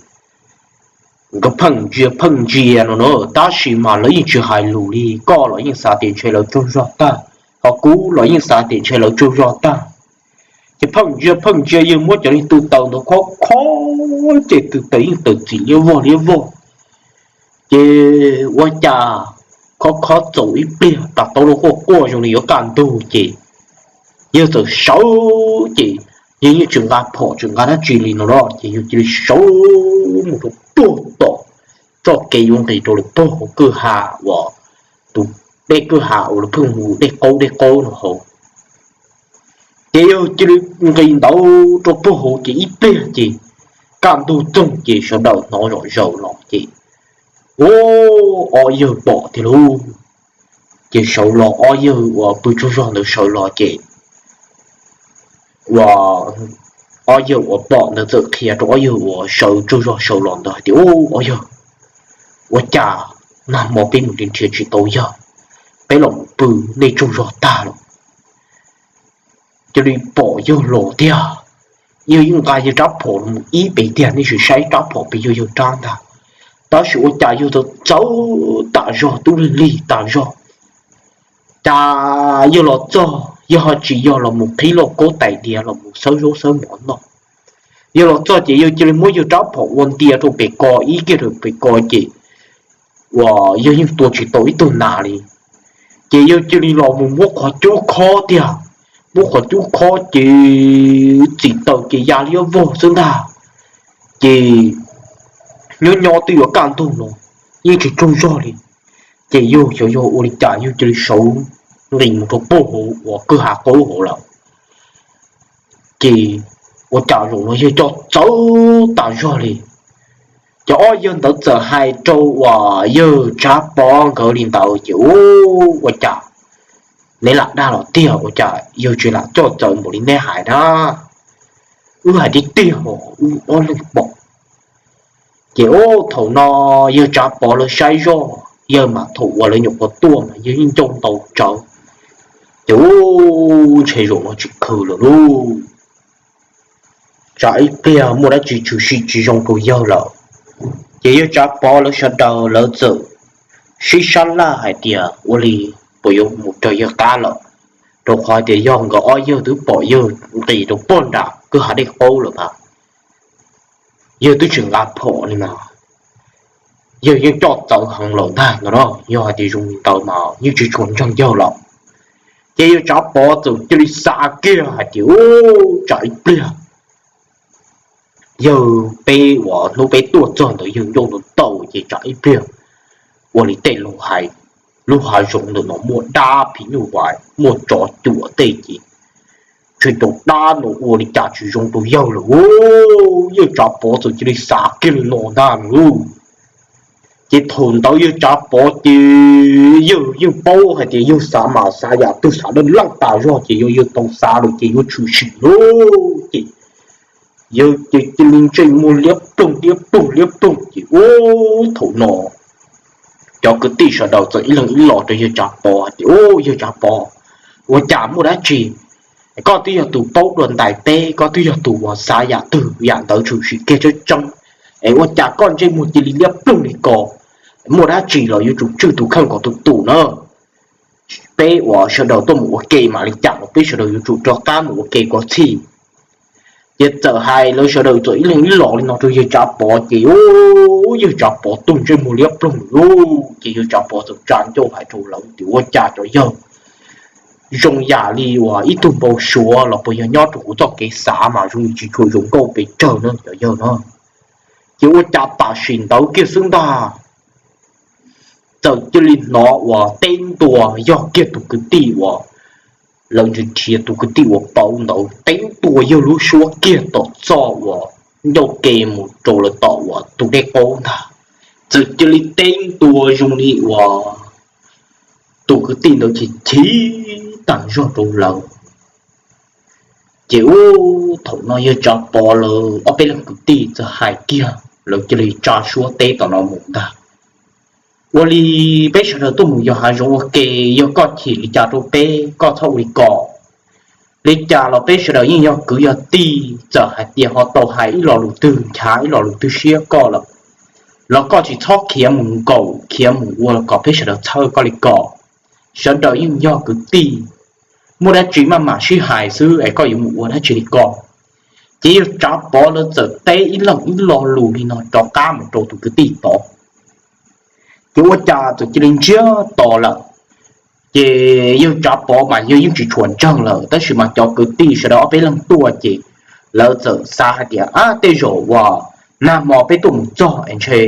nkawd pheej ntsia pheej ntsia no na, tab sis mas lawv yeej tsis hais lus li. Koj los yeej xav tias ntshe lawv tsaug zog tag, ho kuv los yeej xav tias ntshe lawv tsaug zog tag. Ces pheej ntsia pheej ntsia yawg muab cov niag tw taws ntawd khob khob ces tw taws yeej taws txim liab vog liab vog. Ces ua cas khob khob txaus ib pliag tas tau lub quaj quaj zoo li yuav kaj ntug ces yawg txawm sawv ces yawg yeej tsis nqa phom tsis nqa dab tsi li no los ces yawg cia li sawv mus rau puag tom txoj kev yuav nqis rau lawm puag hauv kwj ha uas tus dej kwj ha uas lawv pheej mus dej qaub dej qaub no hauv. Ces yawg cia li nqis ntawd rau puag hauv ces ib pliag ces kaj ntug txoog ces sawv daws hnov zom zaws los ces ua ob yawg pom tiag lauj. Ces sawv los ob yawg uas pw tsaug zog ntawd sawv los ces ua ob yawg uas pom ntawd txawm qhia rau ob yawg uas sawv tsaug zog sawv los ntawd hais tias, Ub, ob yawg, ua cas nag hmo peb mus nrhiav tsis tau yawg, peb los mus pw nej tsaug zog tag los cia li pom yawg los tiag. Yawg yeej nqa yawg rab phom los ib pem tiag, nej sim saib rab phom pem yog yawg rab ntag, tab sis ua cas yawg txawv txawv tas zog, tub lig lig tas zog. Cas yawg los txog yawg ho tsis yog los mus qhib lauj kaub tais diav los mus xawb zaub xawb mov noj. Yawg los txog ces yawg cia li muab yawg rab phom ua ntia rau pem ko ib kiag rau pem ko ces uas yawg yeej tua tsis tau ib tug nas li. Ces yawg cia li los mus muab qhov cub khob tiag, muab qhov cub khob ces txim taws ces ya liab vog xwb ntag. Ces nyob nyob twb yuav kaj ntug no yeej tsis tsaug zog li. Ces yawg xyov yog ua li cas yawg cia li sawv nqis mus rau puag hauv uas kwj ha qaub hauv lawm. Ces ua cas zaum no yawg coj txawv tas zog li. Ces ob yawg ntawd txawm hais rau uas yawg Tsav Pov nkawd li ntawd ces, Ub, ua cas neb lam dag los tiag, ua cas yawg tsis lam coj txawv npaum li neb hais na? Wb hais tiag tiag os, wb ob leeg pom. Ces ub, thaum no yawg Tsav Pov lawv saib zoj, yawg mas thaum uas lawv nyuam qhuav tuaj mas yawg yeej ncauj ntau tsawv. Ces ub, ntshe zaum no tsis khw lawm lauj. Tsam ib pliag muaj dab tsi tshwm sim tsis zoo rau yawg lawm. Ces yawg Tsav Pov lawv sawv daws lawv txawm sib sab laj hais tias, Ua li puas yuav mus raws yawg qab lawm? Rau qhov hais tias yog nkawd ob yawg twb pom yawg nqis rau puag nram kwj ha dej qaub lawm mas yawg twb tsis nqa phom li mas yawg yeej coj txawv heev lawm ntag no. Yog hais tias zoo li ntawd mas yeej tsis tshua ntseeg yawg lawm. Ces yawg Tsav Pov txawm cia li xav kiag hais tias, Ub, tsam ib pliag yawg peb uas hnub peb tuaj txog ntawd yawg ncauj ntau ntau ces tsam ib pliag ua li tej laus hais, lub hav zoov ntawm no muaj dab phim nyuj vais, muaj tsov cuam tej ces ntshe cov dab no ua li cas tsis zoo rau yawg lawm. Yawg Tsav Pov txawm cia li xav kiag li no ntag lauj. Ces thaum ntawd yawg Tsav Pov ces yawg yeej paub hais tias yawg xav mas xav yam twg xav dab leej tas zog ces yog yawg tau xav lawm ces yuav tshwm sim lauj. Ces yawg ces cia li ntsej muag liab ploog liab ploog liab ploog ces ub, thaum no cov kwv tij sawv daws txawm ib leeg ib los rau yawg Tsav Pov hais tias, Ub, yawg Tsav Pov, ua cas muaj dab tsi? Koj twb yog tus paub dua ntais peb, koj twb yog tus uas xav yam twg yam ntawd tshwm sim kiag tseeb tseeb, es ua cas koj ntsej muag cia li liab ploog li ko? Muaj dab tsi los yuav tsum tswj tus kheej kom tus tus na. Peb uas sawv daws tuaj mus ua ke mam li cas los peb sawv daws yuav tsum rov qab mus ua ke kom txhij. Ces txawm hais lawv sawv daws txawm ib leeg ib los li no rau yawg Tsav Pov ces ub, yawg Tsav Pov tus ntsej muag liab ploog lauj. Ces yawg Tsav Pov txawm tsa ncauj hais rau lawv tias, Ua cas cov yawg zoo yam li uas ib tug npau suav los puas yog nyob rau kuv txoj kev xav mas zoo li tsis tshua zoo nkauj pes tsawg na cov yawg na. Ces ua cas tam sim ntawd kiag xwb ntag, txawm cia li hnov uas teb ntua yog kiag tus kwv tij uas lawv nrhiav nrhiav, tus kwv tij uas pauv ntawd teb ntua yawg lub suab kiag tom txoj uas ncauj ke mus rau lawv tom uas tus dej qaub ntag. Txawm cia li teb ntua zoo li uas tus kwv tij ntawd chim chim tas zog rau lawv. Ces ub, thaum no yawg Tsav Pov lawv ob peb leeg kwv tij txawm hais kiag, lawv cia li tsa suab teb tom no mus ntag. Ua li peb sawv daws tuaj mus yos hav zoov ua ke, yog koj chim li cas rau peb koj txhob ua li ko. Li cas los peb sawv daws yeej yog kwv yog tij, txawm hais tias ho tau hais ib lo lus twg nchav ib lo lus twg siab koj lawm los koj tsis txhob khiav mus nkaum khiav mus ua kom peb sawv daws txhawj koj li ko. Sawv daws yeej yog kwv tij, muaj dab tsi maj mam sib hais xwb es koj yuav mus ua dab tsi li ko. Ces yawg Tsav Pov lawv txawm teb ib leeg ib lo lus li no rov qab mus rau tus kwv tij tod. Ces ua cas txawm cia li ntsiag to lawm. Ces yawg Tsav Pov mas yawg yeej tsis tshua ntseeg lawm, tab sis mas cov kwv tij sawv daws ob peb leeg tuaj ces lawv txawm xav hais tias, ab, tej zaum uas nag hmo peb tuaj mus txog es ntshe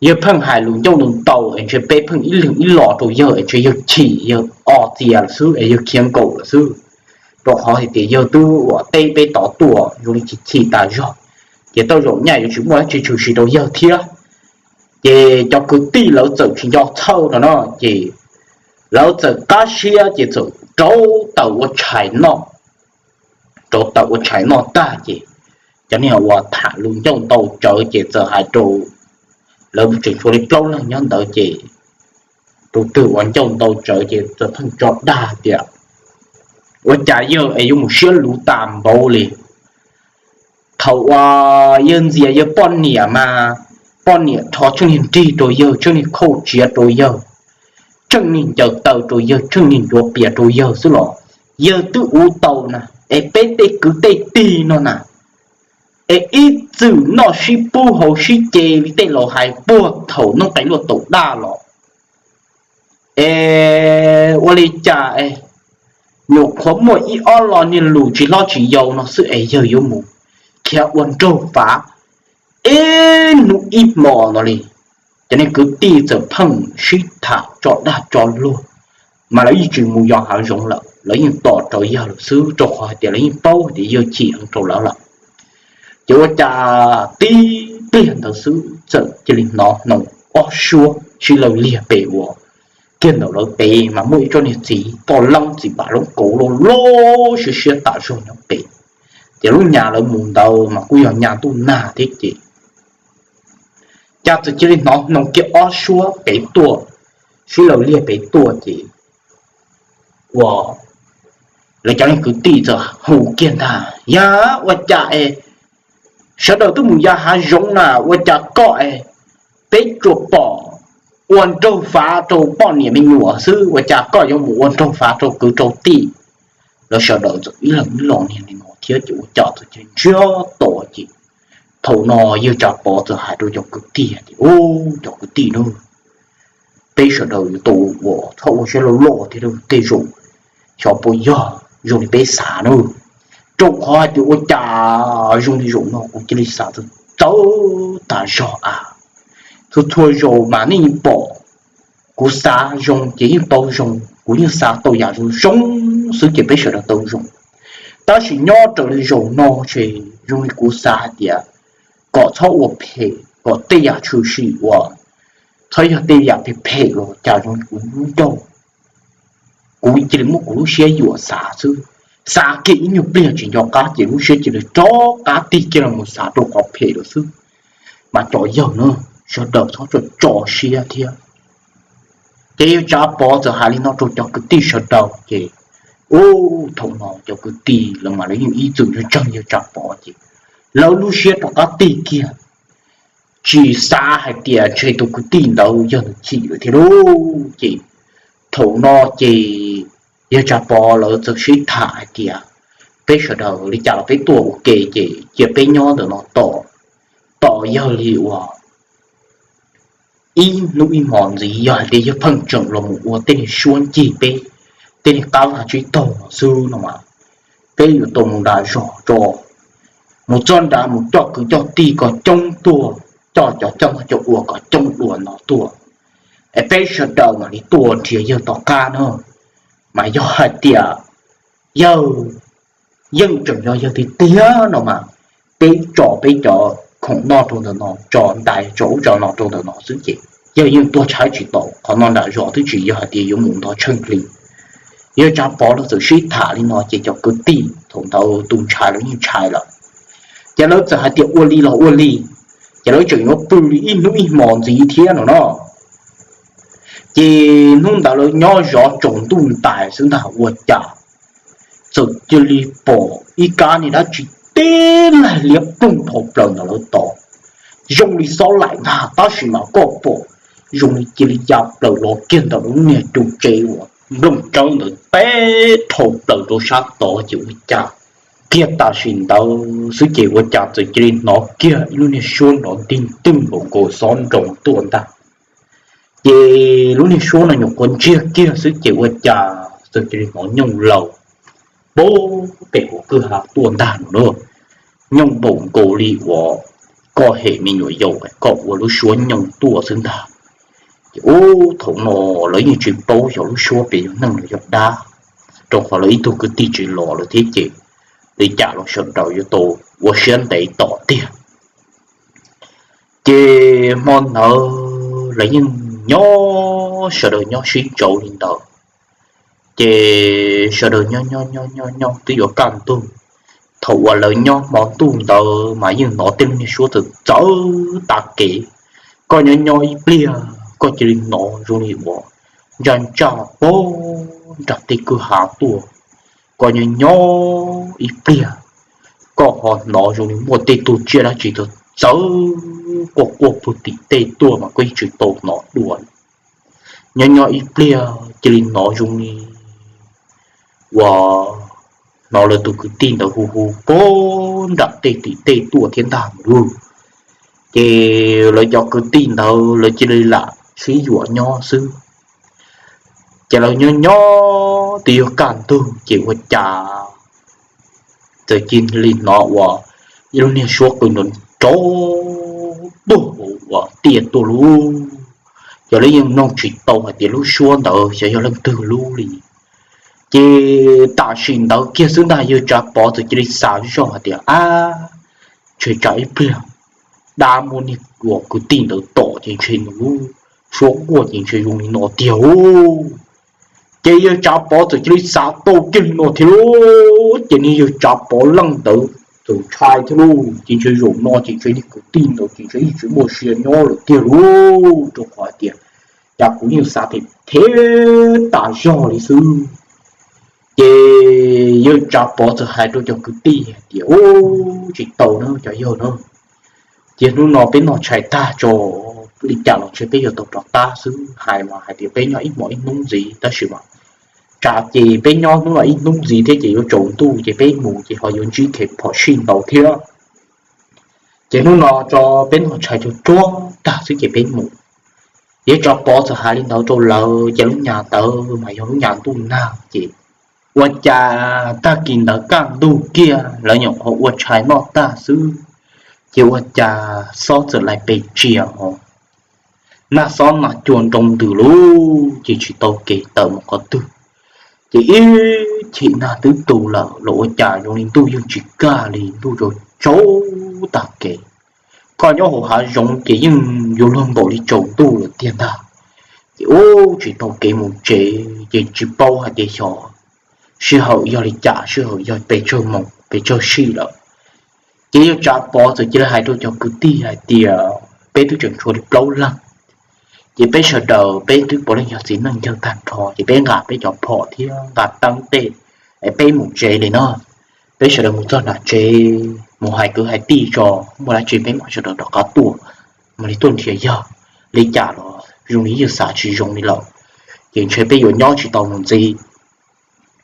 yawg pheej hais lus ncauj ntau ntau es ntshe peb pheej ib leeg ib lo rau yawg es ntshe yawg chim, yawg o txias lawm xwb es yawg khiav nkaum lawm xwb, rau qhov hais tias yawg twb uas teb peb tod tuaj zoo li chim chim tas zog, ces tej zaum nyaj yuav tsis muaj dab tsi tshwm sim rau yawg thiab. Ces cov kwv tij lawv txawm tsis nco txhawj no no, ces lawv txawm qab siab ces txawm rauv taws ua tshais noj. Rauv taws ua tshais noj tag ces cov niag uas tham lus ncauj ntau tsawv ces txawm hais rau, lawv tseem tshuav li plaub leeg nyob ntawd ces tus twg uas ncauj ntau tsawv ces txawm pheej tso dag tias, ua cas yawg es yuav mus siab luv tas npaum li. Thaum uas yawg ntxias yawg poj niam mas poj niam rho tsheej niag nrig rau yawg, tsheej niag khauj tsiav rau yawg, tsheej niag ncaws taw rau yawg, tsheej niag ncuav pias rau yawg xwb los yawg twb ua tau na. Es peb tej kwv tej tij no na, es ib txwm noj sib pub haus sib ce li tej laus hais puag thaum noob qes luaj taum daj los, es ua li cas es nyuam qhuav muaj ib ob lo niag lus tsis hlob tsis yau no xwb es yawg yuav mus khiav ua nraug fav ib hnub ib hmo no li. Cov niag kwv tij txawm pheej sib tham tso dag tso luag, mas lawv yeej tsis mus yos hav zoov lawm, lawv yeej tos rawv yawg lawm xwb, rau qhov hais tias lawv yeej paub hais tias yawg chim heev rau lawv lawm. Ces ua cas tib pliag ntawd xwb txawm cia li hnov hnoos ob suab sib law liag pem uas kiag ntawm lawv pem mas muaj ib tsob niag txiv poj leeb txiv pam loob kauv loj loj siab siab tas zog nyob pem. Ces lub nyas lawv mus ntawd mas kuj yog nyas ntuj nag thiab ces cas txawm cia li hnov hnoos kiag ob suab pem tuaj, sib law liag pem tuaj ces ua, lawv cov neeg kwv tij txawm hu kiag ntag, yog ua cas es sawv daws twb mus yos hav zoov na, ua cas koj es peb tsuas pom ua nraug fav rau poj niam me nyuam xwb, ua cas koj yuav mus ua nraug fav rau kwv rau tij? Lawv sawv daws txawm ib leeg ib lo niag li no thiab ces ua cas txawm cia li ntsiag to ces thaum no yawg Tsav Pov txawm hais rau cov kwv tij tias, u, cov kwv tij na, peb sawv daws yuav tau ua txhob ua siab loj loj thiab, tej zaum xyov puas yog zoo li peb xav na, rau qhov hais tias ua cas zoo li zaum no kuv cia li xav txawv tag zog a. Txhua txhua zaus mas nej yeej pom kuv xav zoo ces yeej tau zoo, kuv yeej xav tau yam zoo zoo xwb ces peb sawv daws tau zoo. Tab sis nyob raws li zaum no ces zoo li kuv xav hais tias kom txhob ua phem, kom tej yam tshwm sim uas txhob yog tej yam phem phem los cas zoo li kuv lub ncauj, kuv cia li muab kuv lub siab yuam xav xwb. Xav kiag ib nyuag pliag tsis nco qab ces lub siab cia li rov qab tig kiag los mus xav rau qhov phem lawm xwb. Mas cov yawg na, sawv daws txhob tso tso siab thiab. Ces yawg Tsav Pov txawm hais li no rau cov kwv tij sawv daws ces, u, thaum no cov kwv tij lawv mas lawv yeej ib txwm ntseeg yawg Tsav Pov ces lawv lub siab rov qab tig kiag, tsis xav hais tias ntshe tus kwv tij ntawd yog nws chim lawm thiab lauj. Ces thaum no ces yawg Tsav Pov lawv txawm sib tham hais tias, peb sawv daws li cas los peb tuaj ua ke ces cia peb nyob ntawm no tos, tos yawg li uas ib hnub ib hmos ntxiv, yog hais tias yawg pheej tseem los mus ua tej niag suab ncig peb tej niag qab vaj tsib taug xwb no mas, peb yuav tau mus nram zos tso, mus txog nrad mus coj kwv coj tij kom coob tuaj, coj cov coj noj coj ua kom coob dua no tuaj, es peb sawv daws mam li tuaj nrhiav yawg tom qab na. Mas yog hais tias yawg yeej tseem yog yawg tiag tiag no mas, peb tso peb cov khoom noj rau ntawm no, tso ntais tso ub tso no rau ntawm no xwb ces yawg yeej tuag tshaib tsis tau. Qhov no nram zos twb tsis yog hais tias yuav mus ntov tsheej li. Yawg Tsav Pov lawv txawm sib tham li no ces cov kwv tij thaum ntawd tus ntshai lawv yeej ntshai lawm, ces lawv txawm hais tias ua li los ua li, ces lawv tseem yuav pw li ib hnub ib hmos ntxiv thiab no no. Ces hnub ntawd lawv nyob zov tsaus ntuj ntais xwb ntag ua cas txawm cia li pom ib kab niag dab tsi tib laig liab ploog dhau plaws ntawm lawv tod, zoo li xob laim ntag, tab sis mas koj pom zoo li cia li ya plaws los kiag ntawm lub niag ru tsev uas nplooj tsawb ntawd teb dhau plaws rau sab tod ces ua cas kiag tam sim ntawd xwb ces ua cas txawm cia li hnov kiag ib lub niag suab nrov ntig ntwg nkaus nkaus xob nroo tuaj ntag. Ces lub niag suab no nyuam qhuav ntsiag kiag xwb ces ua cas txawm cia li hnov nyooj laus pem hauv kwj ha tuaj ntag no na. Nyooj npaum nkaus li uas koj hem me nyuam yaus koj ua lub suab nyooj tuaj xwb ntag. Ces ub thaum no lawv yeej tsis paub xyov lub suab pem yog neeg los yog dab, rau qhov lawv ib tug kwv tij tsis los lawm thiab ces li cas los sawv daws yuav tau ua siab ntev tom tiag. Ces hmo ntawd lawv yeej nyob sawv daws nyob sib tsauv li ntawd. Ces sawv daws nyob nyob nyob nyob nyob twb yuav kaj ntug. Thaum uas lawv nyob hmo ntuj ntawd mas yeej hnov tej lub niag suab txawv txawv tas kev. Koj nyob nyob ib pliag koj cia li hnov zoo li uas ntsaj ntsaj pog nram tej kwj ha tuaj. Koj nyob nyob ib pliag koj ho hnov zoo li muaj tej tug tsiaj dab tsi txawv txawv quaj quaj puag tim tej tuaj mas koj yeej tsis tau hnov dua. Nyob nyob ib pliag cia li hnov zoo li uas hnov lawv tus kwv tij ntawd hu hu pog nram tej tim tej tuaj thiab ntag lauj. Ces lawv cov kwv tij ntawd lawv cia li lam sib yuam nyob xwb. Ces lawv nyob nyob twb yuav kaj ntug ces ua cas txawm cia li hnov uas ib lub niag suab qw nrov nrov puag hauv uas tiaj tuaj lauj. Ces lawv yeej mloog tsis tau hais tias lub suab ntawd xyov yog leej twg lub li. Ces tam sim ntawd kiag xwb ntag yawg Tsav Pov txawm cia li xav zoj hais tias, ab, ntshe tsam ib pliag dab muab niag uas kwv tij ntawd tom ces ntshe nws lub suab quaj ces ntshe zoo li no tiag lauj. Ces yawg Tsav Pov txawm cia li xav tau kiag li no thiab lauj. Ces niag yawg Tsav Pov leej ntawd txawm ntshai thiab lauj, ces ntshe zaum no ces ntshe niag kwv tij ntawd ces ntshe yeej tsis muaj sia nyob lawm tiag lauj, rau qhov hais tias cas kuv yeej xav them them tas zog li xwb. Ces yawg Tsav Pov txawm hais rau cov kwv tij hais tias, ub, tsis tau na cov yawg na, cia hnub no peb noj tshais tag tso, li cas los ntshe peb yuav tau rov qab xwb. Hais mas hais tias peb nyob ib hmos ib hnub ntxiv tab sis mas tsam ces peb nyob hnub no ib hnub ntxiv thiab ces yuav tsaus ntuj ces peb mus ces ho yuav ntsib kev phom sij ntau thiab. Ces hnub no tso peb noj tshais tsuag tsuag tag xwb ces peb mus. Yawg Tsav Pov txawm hais li ntawd rau lawv ces lub nyas ntawd mas yog lub nyas ntuj nag ces ua cas tag kis ntawd kaj ntug kiag lawv nyuam qhuav ua tshais noj tag xwb ces ua cas xob txawm lais pes tsia ho nag xob nag cua nroo ntws lauj, ces tsis tau kev tawm mus qhov twg. Ces ib chim nag twb tu lawm los ua cas zoo li ntuj yeej tsis kaj li, ntuj tsaus tsaus tag kev. Koj nyob hauv hav zoov ces yeej yuav luag npaum li tsaus ntuj lawm tiag ntag. Ces ub tsis tau kev mus tsev ces tsis paub hais tias xyov sij hawm yog li cas, sij hawm yog pes tsawg moos pes tsawg sij lawm. Ces yawg Tsav Pov txawm cia li hais rau cov kwv tij hais tias peb twb tseem tshuav li plaub leeg, ces peb sawv daws peb twb puav leej yog txiv neej ncaws tag nrho ces peb nqa peb cov phom thiab nqa teeb tej es peb mus tsev li no. Peb sawv daws mus txog nram tsev mus hais kwv hais tij tso, muaj dab tsi peb mam sawv daws rov qab tuaj, mam li tuaj nrhiav yawg. Li cas los zoo li yawg xav tsis zoo li lawm, ces ntshe peb yuav nyob tsis tau mus ntxiv.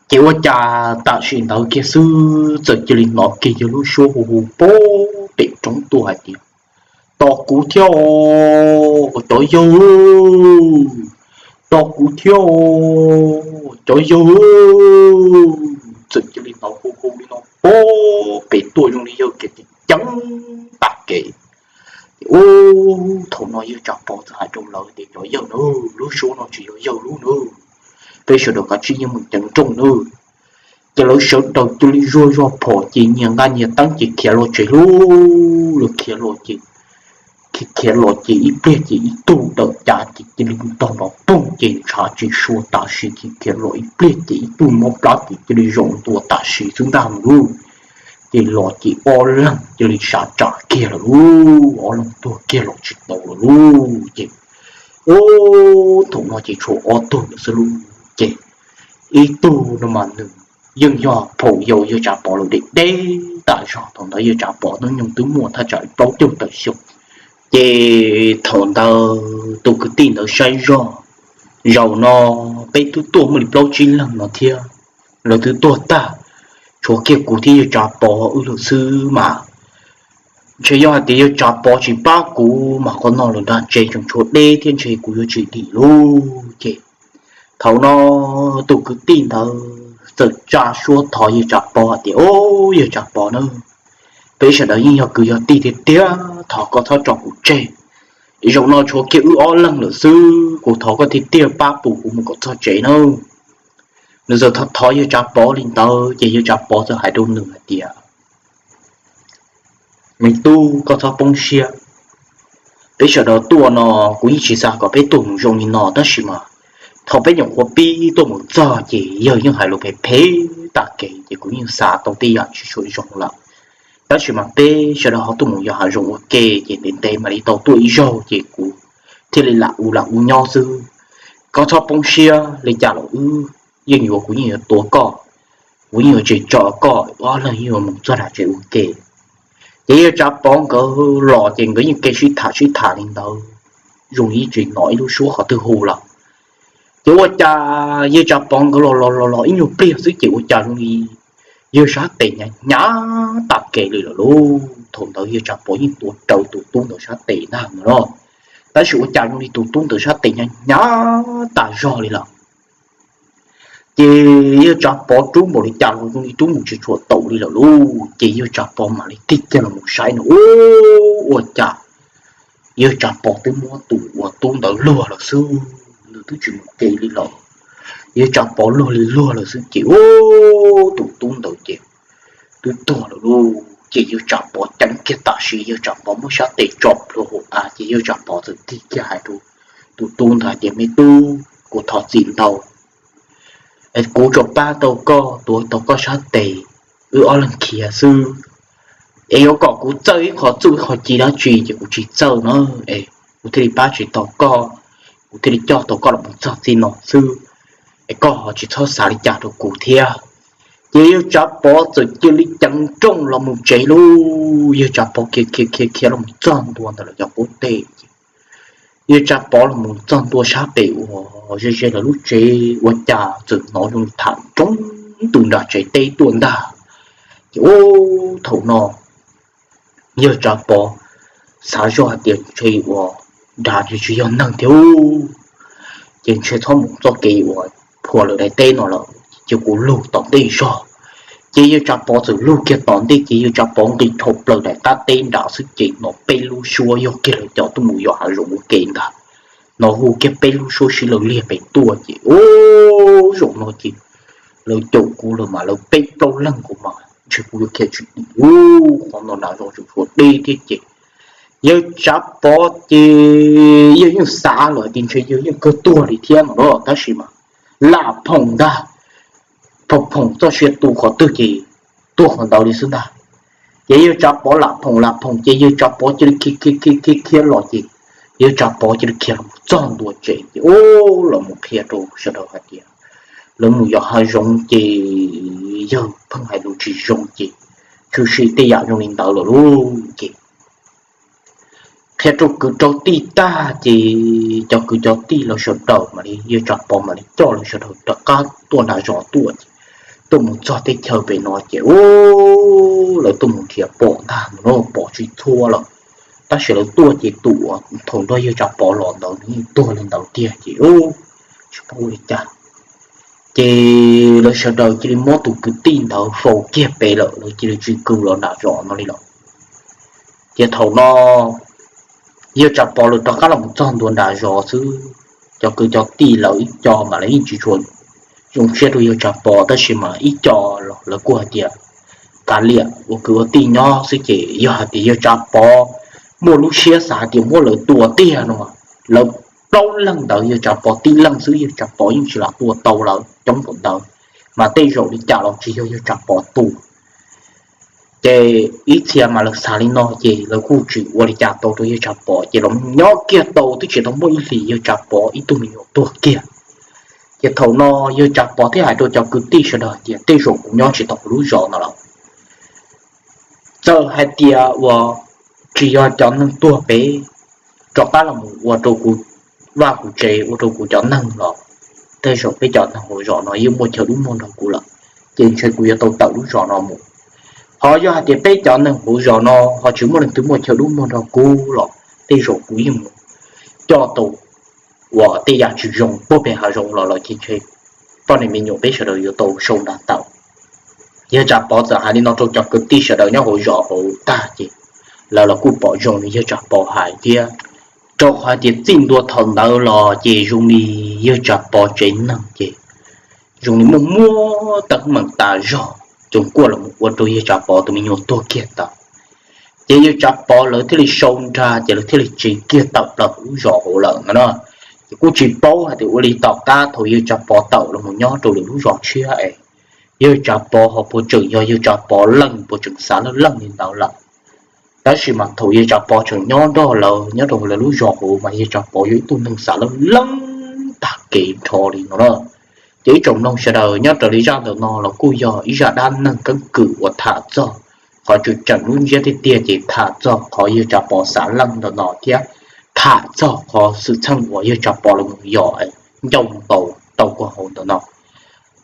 Ces ua cas tam sim ntawd kiag xwb txawm cia li hnov kiag yawg lub suab hu hu pog pem roob tuaj hais tias, tos kuv thiab os cov yawg, tos kuv thiab os cov yawg. Txawm cia li hnov hu hu li no pog pem tuaj zoo li yawg kev ceev tas kev. Ces ub thaum no yawg Tsav Pov txawm hais rau lawv tias cov yawg na, lub suab no tsis yog yawg lub na, peb sawv daws kav tsij yeej mus ceev nrooj na. Ces lawv sawv daws cia li zuag zog phom ces nyias nqa nyias teeb ces khiav los tsev lauj. Lawv khiav los ces, khiav los ces ib pliag ces ib tug tawm cav ces cia li tog nrov poog ces ntshav tsis sua tam sim ces khiav los ib pliag ces ib tug mob plab ces cia li zaum ntua tam sim xwb ntag lauj. Ces los ces ob leeg cia li sav tsam kiag lawm lauj, ob leeg tuag kiag los tsis tau lawm lauj. Ces ub thaum no ces tshuav ob tug lawm xwb lauj. Ces ib tug no mas nws yeej yog phaum yau yawg Tsav Pov lawm deb deb tas zog, thaum ntawd yawg Tsav Pov hnub nyoog twb muaj thaj tsam plaub caug tawm xyoo. Ces thaum ntawd tus kwv tij ntawd saib zog, zaum no peb twb tuaj muaj li plaub tsib leeg no thiab, lawv twb tuag tag, tshuav kiag kuv thiab yawg Tsav Pov wb lawm xwb mas Ntshe yog hais tias yawg Tsav Pov tsis pab kuv mas qhov no lawm nram tsev tseem tshuav deb thiab ntshe kuv yuav tsis dim lauj. Ces thaum no tus kwv tij ntawd txawm tsa suab thov yawg Tsav Pov hais tias, Au, yawg Tsav Pov na, peb sawv daws yeej yog kwv yog tij tiag tiag, thov koj txhob tso kuv tseg. Zaum no tshuav kiag wb ob leeg lawm xwb, kuv thov koj tiag tiag pab pus kuv mus kom txog tsev nawb. Nws txawm thov thov yawg Tsav Pov li ntawd ces yawg Tsav Pov txawm hais rau nws hais tias, Me tub, koj txhob poob siab. Peb sawv daws tuaj no, kuv yeej tsis xav kom peb tuaj mus zoo li no, tab sis mas thaum peb nyuam qhuav pib tuaj mus txog ces yawg yeej hais lus phem phem tag kev ces kuv yeej xav tau tej yam tsis tshua zoo lawm. Tab sis mas peb sawv daws ho tuaj mus yos hav zoov ua ke ces ntev ntev mam li tau tuaj ib zaug ces kuv thiaj li lam ua lam ua nyob xwb. Koj txhob poob siab, li cas los wb yeej yuav, kuv yeej yuav tua koj, kuv yeej yuav tsis tso koj, ob leeg yeej yuav mus txog nram tsev ua ke. Ces yawg Tsav Pov nkawd los ces nkawd yeej ke sib tham sib tham li ntawd, zoo li tsis hnov ib lub suab qhov twg hu lawm. Ces ua cas yawg Tsav Pov nkawd los los los los ib nyuag pliag xwb ces ua cas zoo li yawg sab tes hnyav hnyav tag kev li lawm lauj. Thaum ntawd yawg Tsav Pov yeej tuav rawv tus tub ntawd sab tes ntag no los, tab sis ua cas zoo li tus tub ntawd sab tes hnyav hnyav tas zog li lawm. Ces yawg Tsav Pov rub npaum li cas los zoo li rub mus tsis tshua taus li lawm lauj. Ces yawg Tsav Pov mam li tig kiag los mus saib no, ua cas yawg Tsav Pov twb muab tus uas tub ntawd luag lawm xwb, nws twb tsis mus ke li lawm. Yawg Tsav Pov luag li luag lawm xwb ces tus tub ntawd ces twb tuag lawm lauj. Ces yawg Tsav Pov ceeb kiag tam sim yawg Tsav Pov muab sab tes tso plhuav hauv av ces yawg Tsav Pov txawm tig kiag hais rau tus tub ntawd hais tias, Me tub, kuv thov txim ntau, kuv tsuas pab tau koj, tuav tau koj sab tes, wb ob leeg khiav xwb. Es yuav kom kuv txawj ib qho txuj ib qho ci dab tsi ces kuv tsis txawj na, es kuv thiaj li pab tsis tau koj, kuv thiaj li coj tau koj los mus txog txij no xwb. Es koj ho tsis txhob xav li cas rau kuv thiab. Ces yawg Tsav Pov txawm cia li ceev rooj los mus tsev lauj. Yawg Tsav Pov khiav khiav khiav khiav los mus txog ntua ntawm lawv cov qub teg ces yawg Tsav Pov los mus txog ntua sab pem uas ze ze lawv lub tsev ua cas txawm hnov zoo tham roob tus nram tsev teb tuaj ntag. Ces ub, thaum no yawg Tsav Pov xav zoj hais tias, Ntshe uas nrad tsis yog neeg thiab, ces ntshe txhob mus txoj kev uas phua lawv daim teb no lawm, ces kuv lug tom ntej zog. Ces yawg Tsav Pov txawm lug kiag tom ntej ces yawg Tsav Pov nqis dhau plaws daim qab teb nrad xwb ces hnov peb lub suab yog kiag lawv cov tuaj mus yos hav zoov ua ke ntag. Hnov hu kiag peb lub suab sib law liag pem tuaj ces ub, zaum no ces lawv caum kuv lawm mas lawv peb plaub leeg kuv mas ntshe kuv yuav khiav tsis dim lauj. Qhov no nram zos tseem tshuav deb thiab ces yawg Tsav Pov ces yawg yeej xav lawm tias ntshe yawg yeej kawg tuag li thiab no na, tab sis mas lam phoom ntag, phoom phoom txoj sia tu qhov twg ces tuag qhov ntawd li xwb ntag. Ces yawg Tsav Pov lam phoom lam phoom ces yawg Tsav Pov cia li khiav khiav khiav khiav los ces yawg Tsav Pov cia li khiav los txog ntua tsev ces ub, los mus qhia rau sawv daws hais tias lawv mus yos hav zoov ces yawg pheej hais lus tsis zoo ces tshwm sim tej yam zoo li ntawd lawm lauj. Ces qhia rau kwv rau tij tag ces cov kwv cov tij lawv sawv daws mam li, yawg Tsav Pov mam li coj lawv sawv daws rov qab tuaj nram zos tuaj ces tuaj mus txog teb chaws pem no ces ub, lawv tuaj mus nrhiav pom ntag no, pom tsis txhua lawm. Tab sis lawv tuaj ces tus uas thaum nrog yawg Tsav Pov los ntawd nws yeej tuag li ntawd tiag ces ub, tsis paub ua li cas. Ces lawv sawv daws cia li muab tus kwv tij ntawd faus kiag pem lawm, lawv cia li tsis kwv los nram zos no li lawm. Ces thaum no yawg Tsav Pov lawv rov qab los txog ntua nram zos xwb, cov kwv cov tij lawv ib co mas lawv yeej tsis tshua zoo siab rau yawg Tsav Pov tab sis mas ib co los lawv kuj hais tias kav liam, ua kwv ua tij nyob xwb ces yog hais tias yawg Tsav Pov muaj lub siab xav hais tias muab lawv tua tiag no, lawv plaub leeg ntawd yawg Tsav Pov tib leeg xwb, yawg Tsav Pov yeej tsis lam tua tau lawv coob npaum ntawd, mas tej zaum li cas los tsis yog yawg Tsav Pov tua. Ces ib txhia mas lawv xav li no ces lawv kuj tsis ua li cas tau rau yawg Tsav Pov ces los nyob kiag tau twb tsis tau muaj ib hlis yawg Tsav Pov ib tug me nyuam tuag kiag. Ces thaum no yawg Tsav Pov thiaj hais rau cov kwv tij sawv daws tias tej zaum kuv nyob tsis tau lub zos no lawm. Txawm hais tias uas tsis yog cov neeg tuag pem rov qab los mus ua rau kuv vaj kuv tsev ua rau kuv cov neeg los tej zaum peb cov neeg hauv zos no yeej muaj chaw dub muag nrog kuv lawm, ces ntshe kuv yuav tau tawm lub zos no mus. Ho yog hais tias peb cov neeg hauv zos no ho tsis muaj leej twg muaj chaw dub muag nrog kuv los tej zaum kuv yeej mus coj tau uas tej yam tsis zoo puag pem hav zoov los los ces ntshe poj niam me nyuam peb sawv daws yuav tau sau nra tau. Yawg Tsav Pov txawm hais li no rau cov kwv tij sawv daws nyob hauv zos hauv tag ces lawv los kuj pom zoo li yawg Tsav Pov hais thiab, rau qhov hais tias txij ntua thaum ntawd los ces zoo li yawg Tsav Pov tsev neeg ces zoo li muaj muab teeb meem tas zog, coos kuaj los mus ua rau yawg Tsav Pov tus me nyuam tuag kiag tau. Ces yawg Tsav Pov lawv thiaj li sau nra ces lawv thiaj li tsiv kiag tawm plaws lub zos hauv lawm no na. Ces kuj tsis paub hais tias ua li tom qab thaum yawg Tsav Pov tawm los mus nyob rau lwm lub zos tshiab es yawg Tsav Pov ho puas tseem yog yawg Tsav Pov leej puas tseem xav leej leej li ntawd lawm. Tab sis mas thaum yawg Tsav Pov tseem nyob nrog lawv nyob rau lawv lub zos hauv mas yawg Tsav Pov yog ib tug neeg xav leej leej tag kev nrho li no na. Ces ib tsoom mloog sawv daws, nyob raws li zaj ntawm no los kuj yog ib zaj dab neeg keeb kwm uas tham txog qhov tseem tseem lub ntsiab tiag tiag ces tham txog qhov yawg Tsav Pov xav leej ntawm no thiab tham txog qhov xwm txheej uas yawg Tsav Pov los mus yos ncauj mus taus tau kuj hauv ntawm no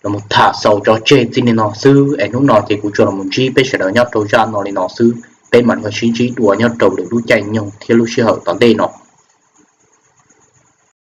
los mus tham xaus tso tseg txij li no xwb es hnub no ces kuv tsuas los mus ntsib peb sawv daws nyob rau zaj no li no xwb, peb mam li ho sib ntsib dua nyob rau lwm lub caij nyoog thiab lub sij hawm tom ntej no.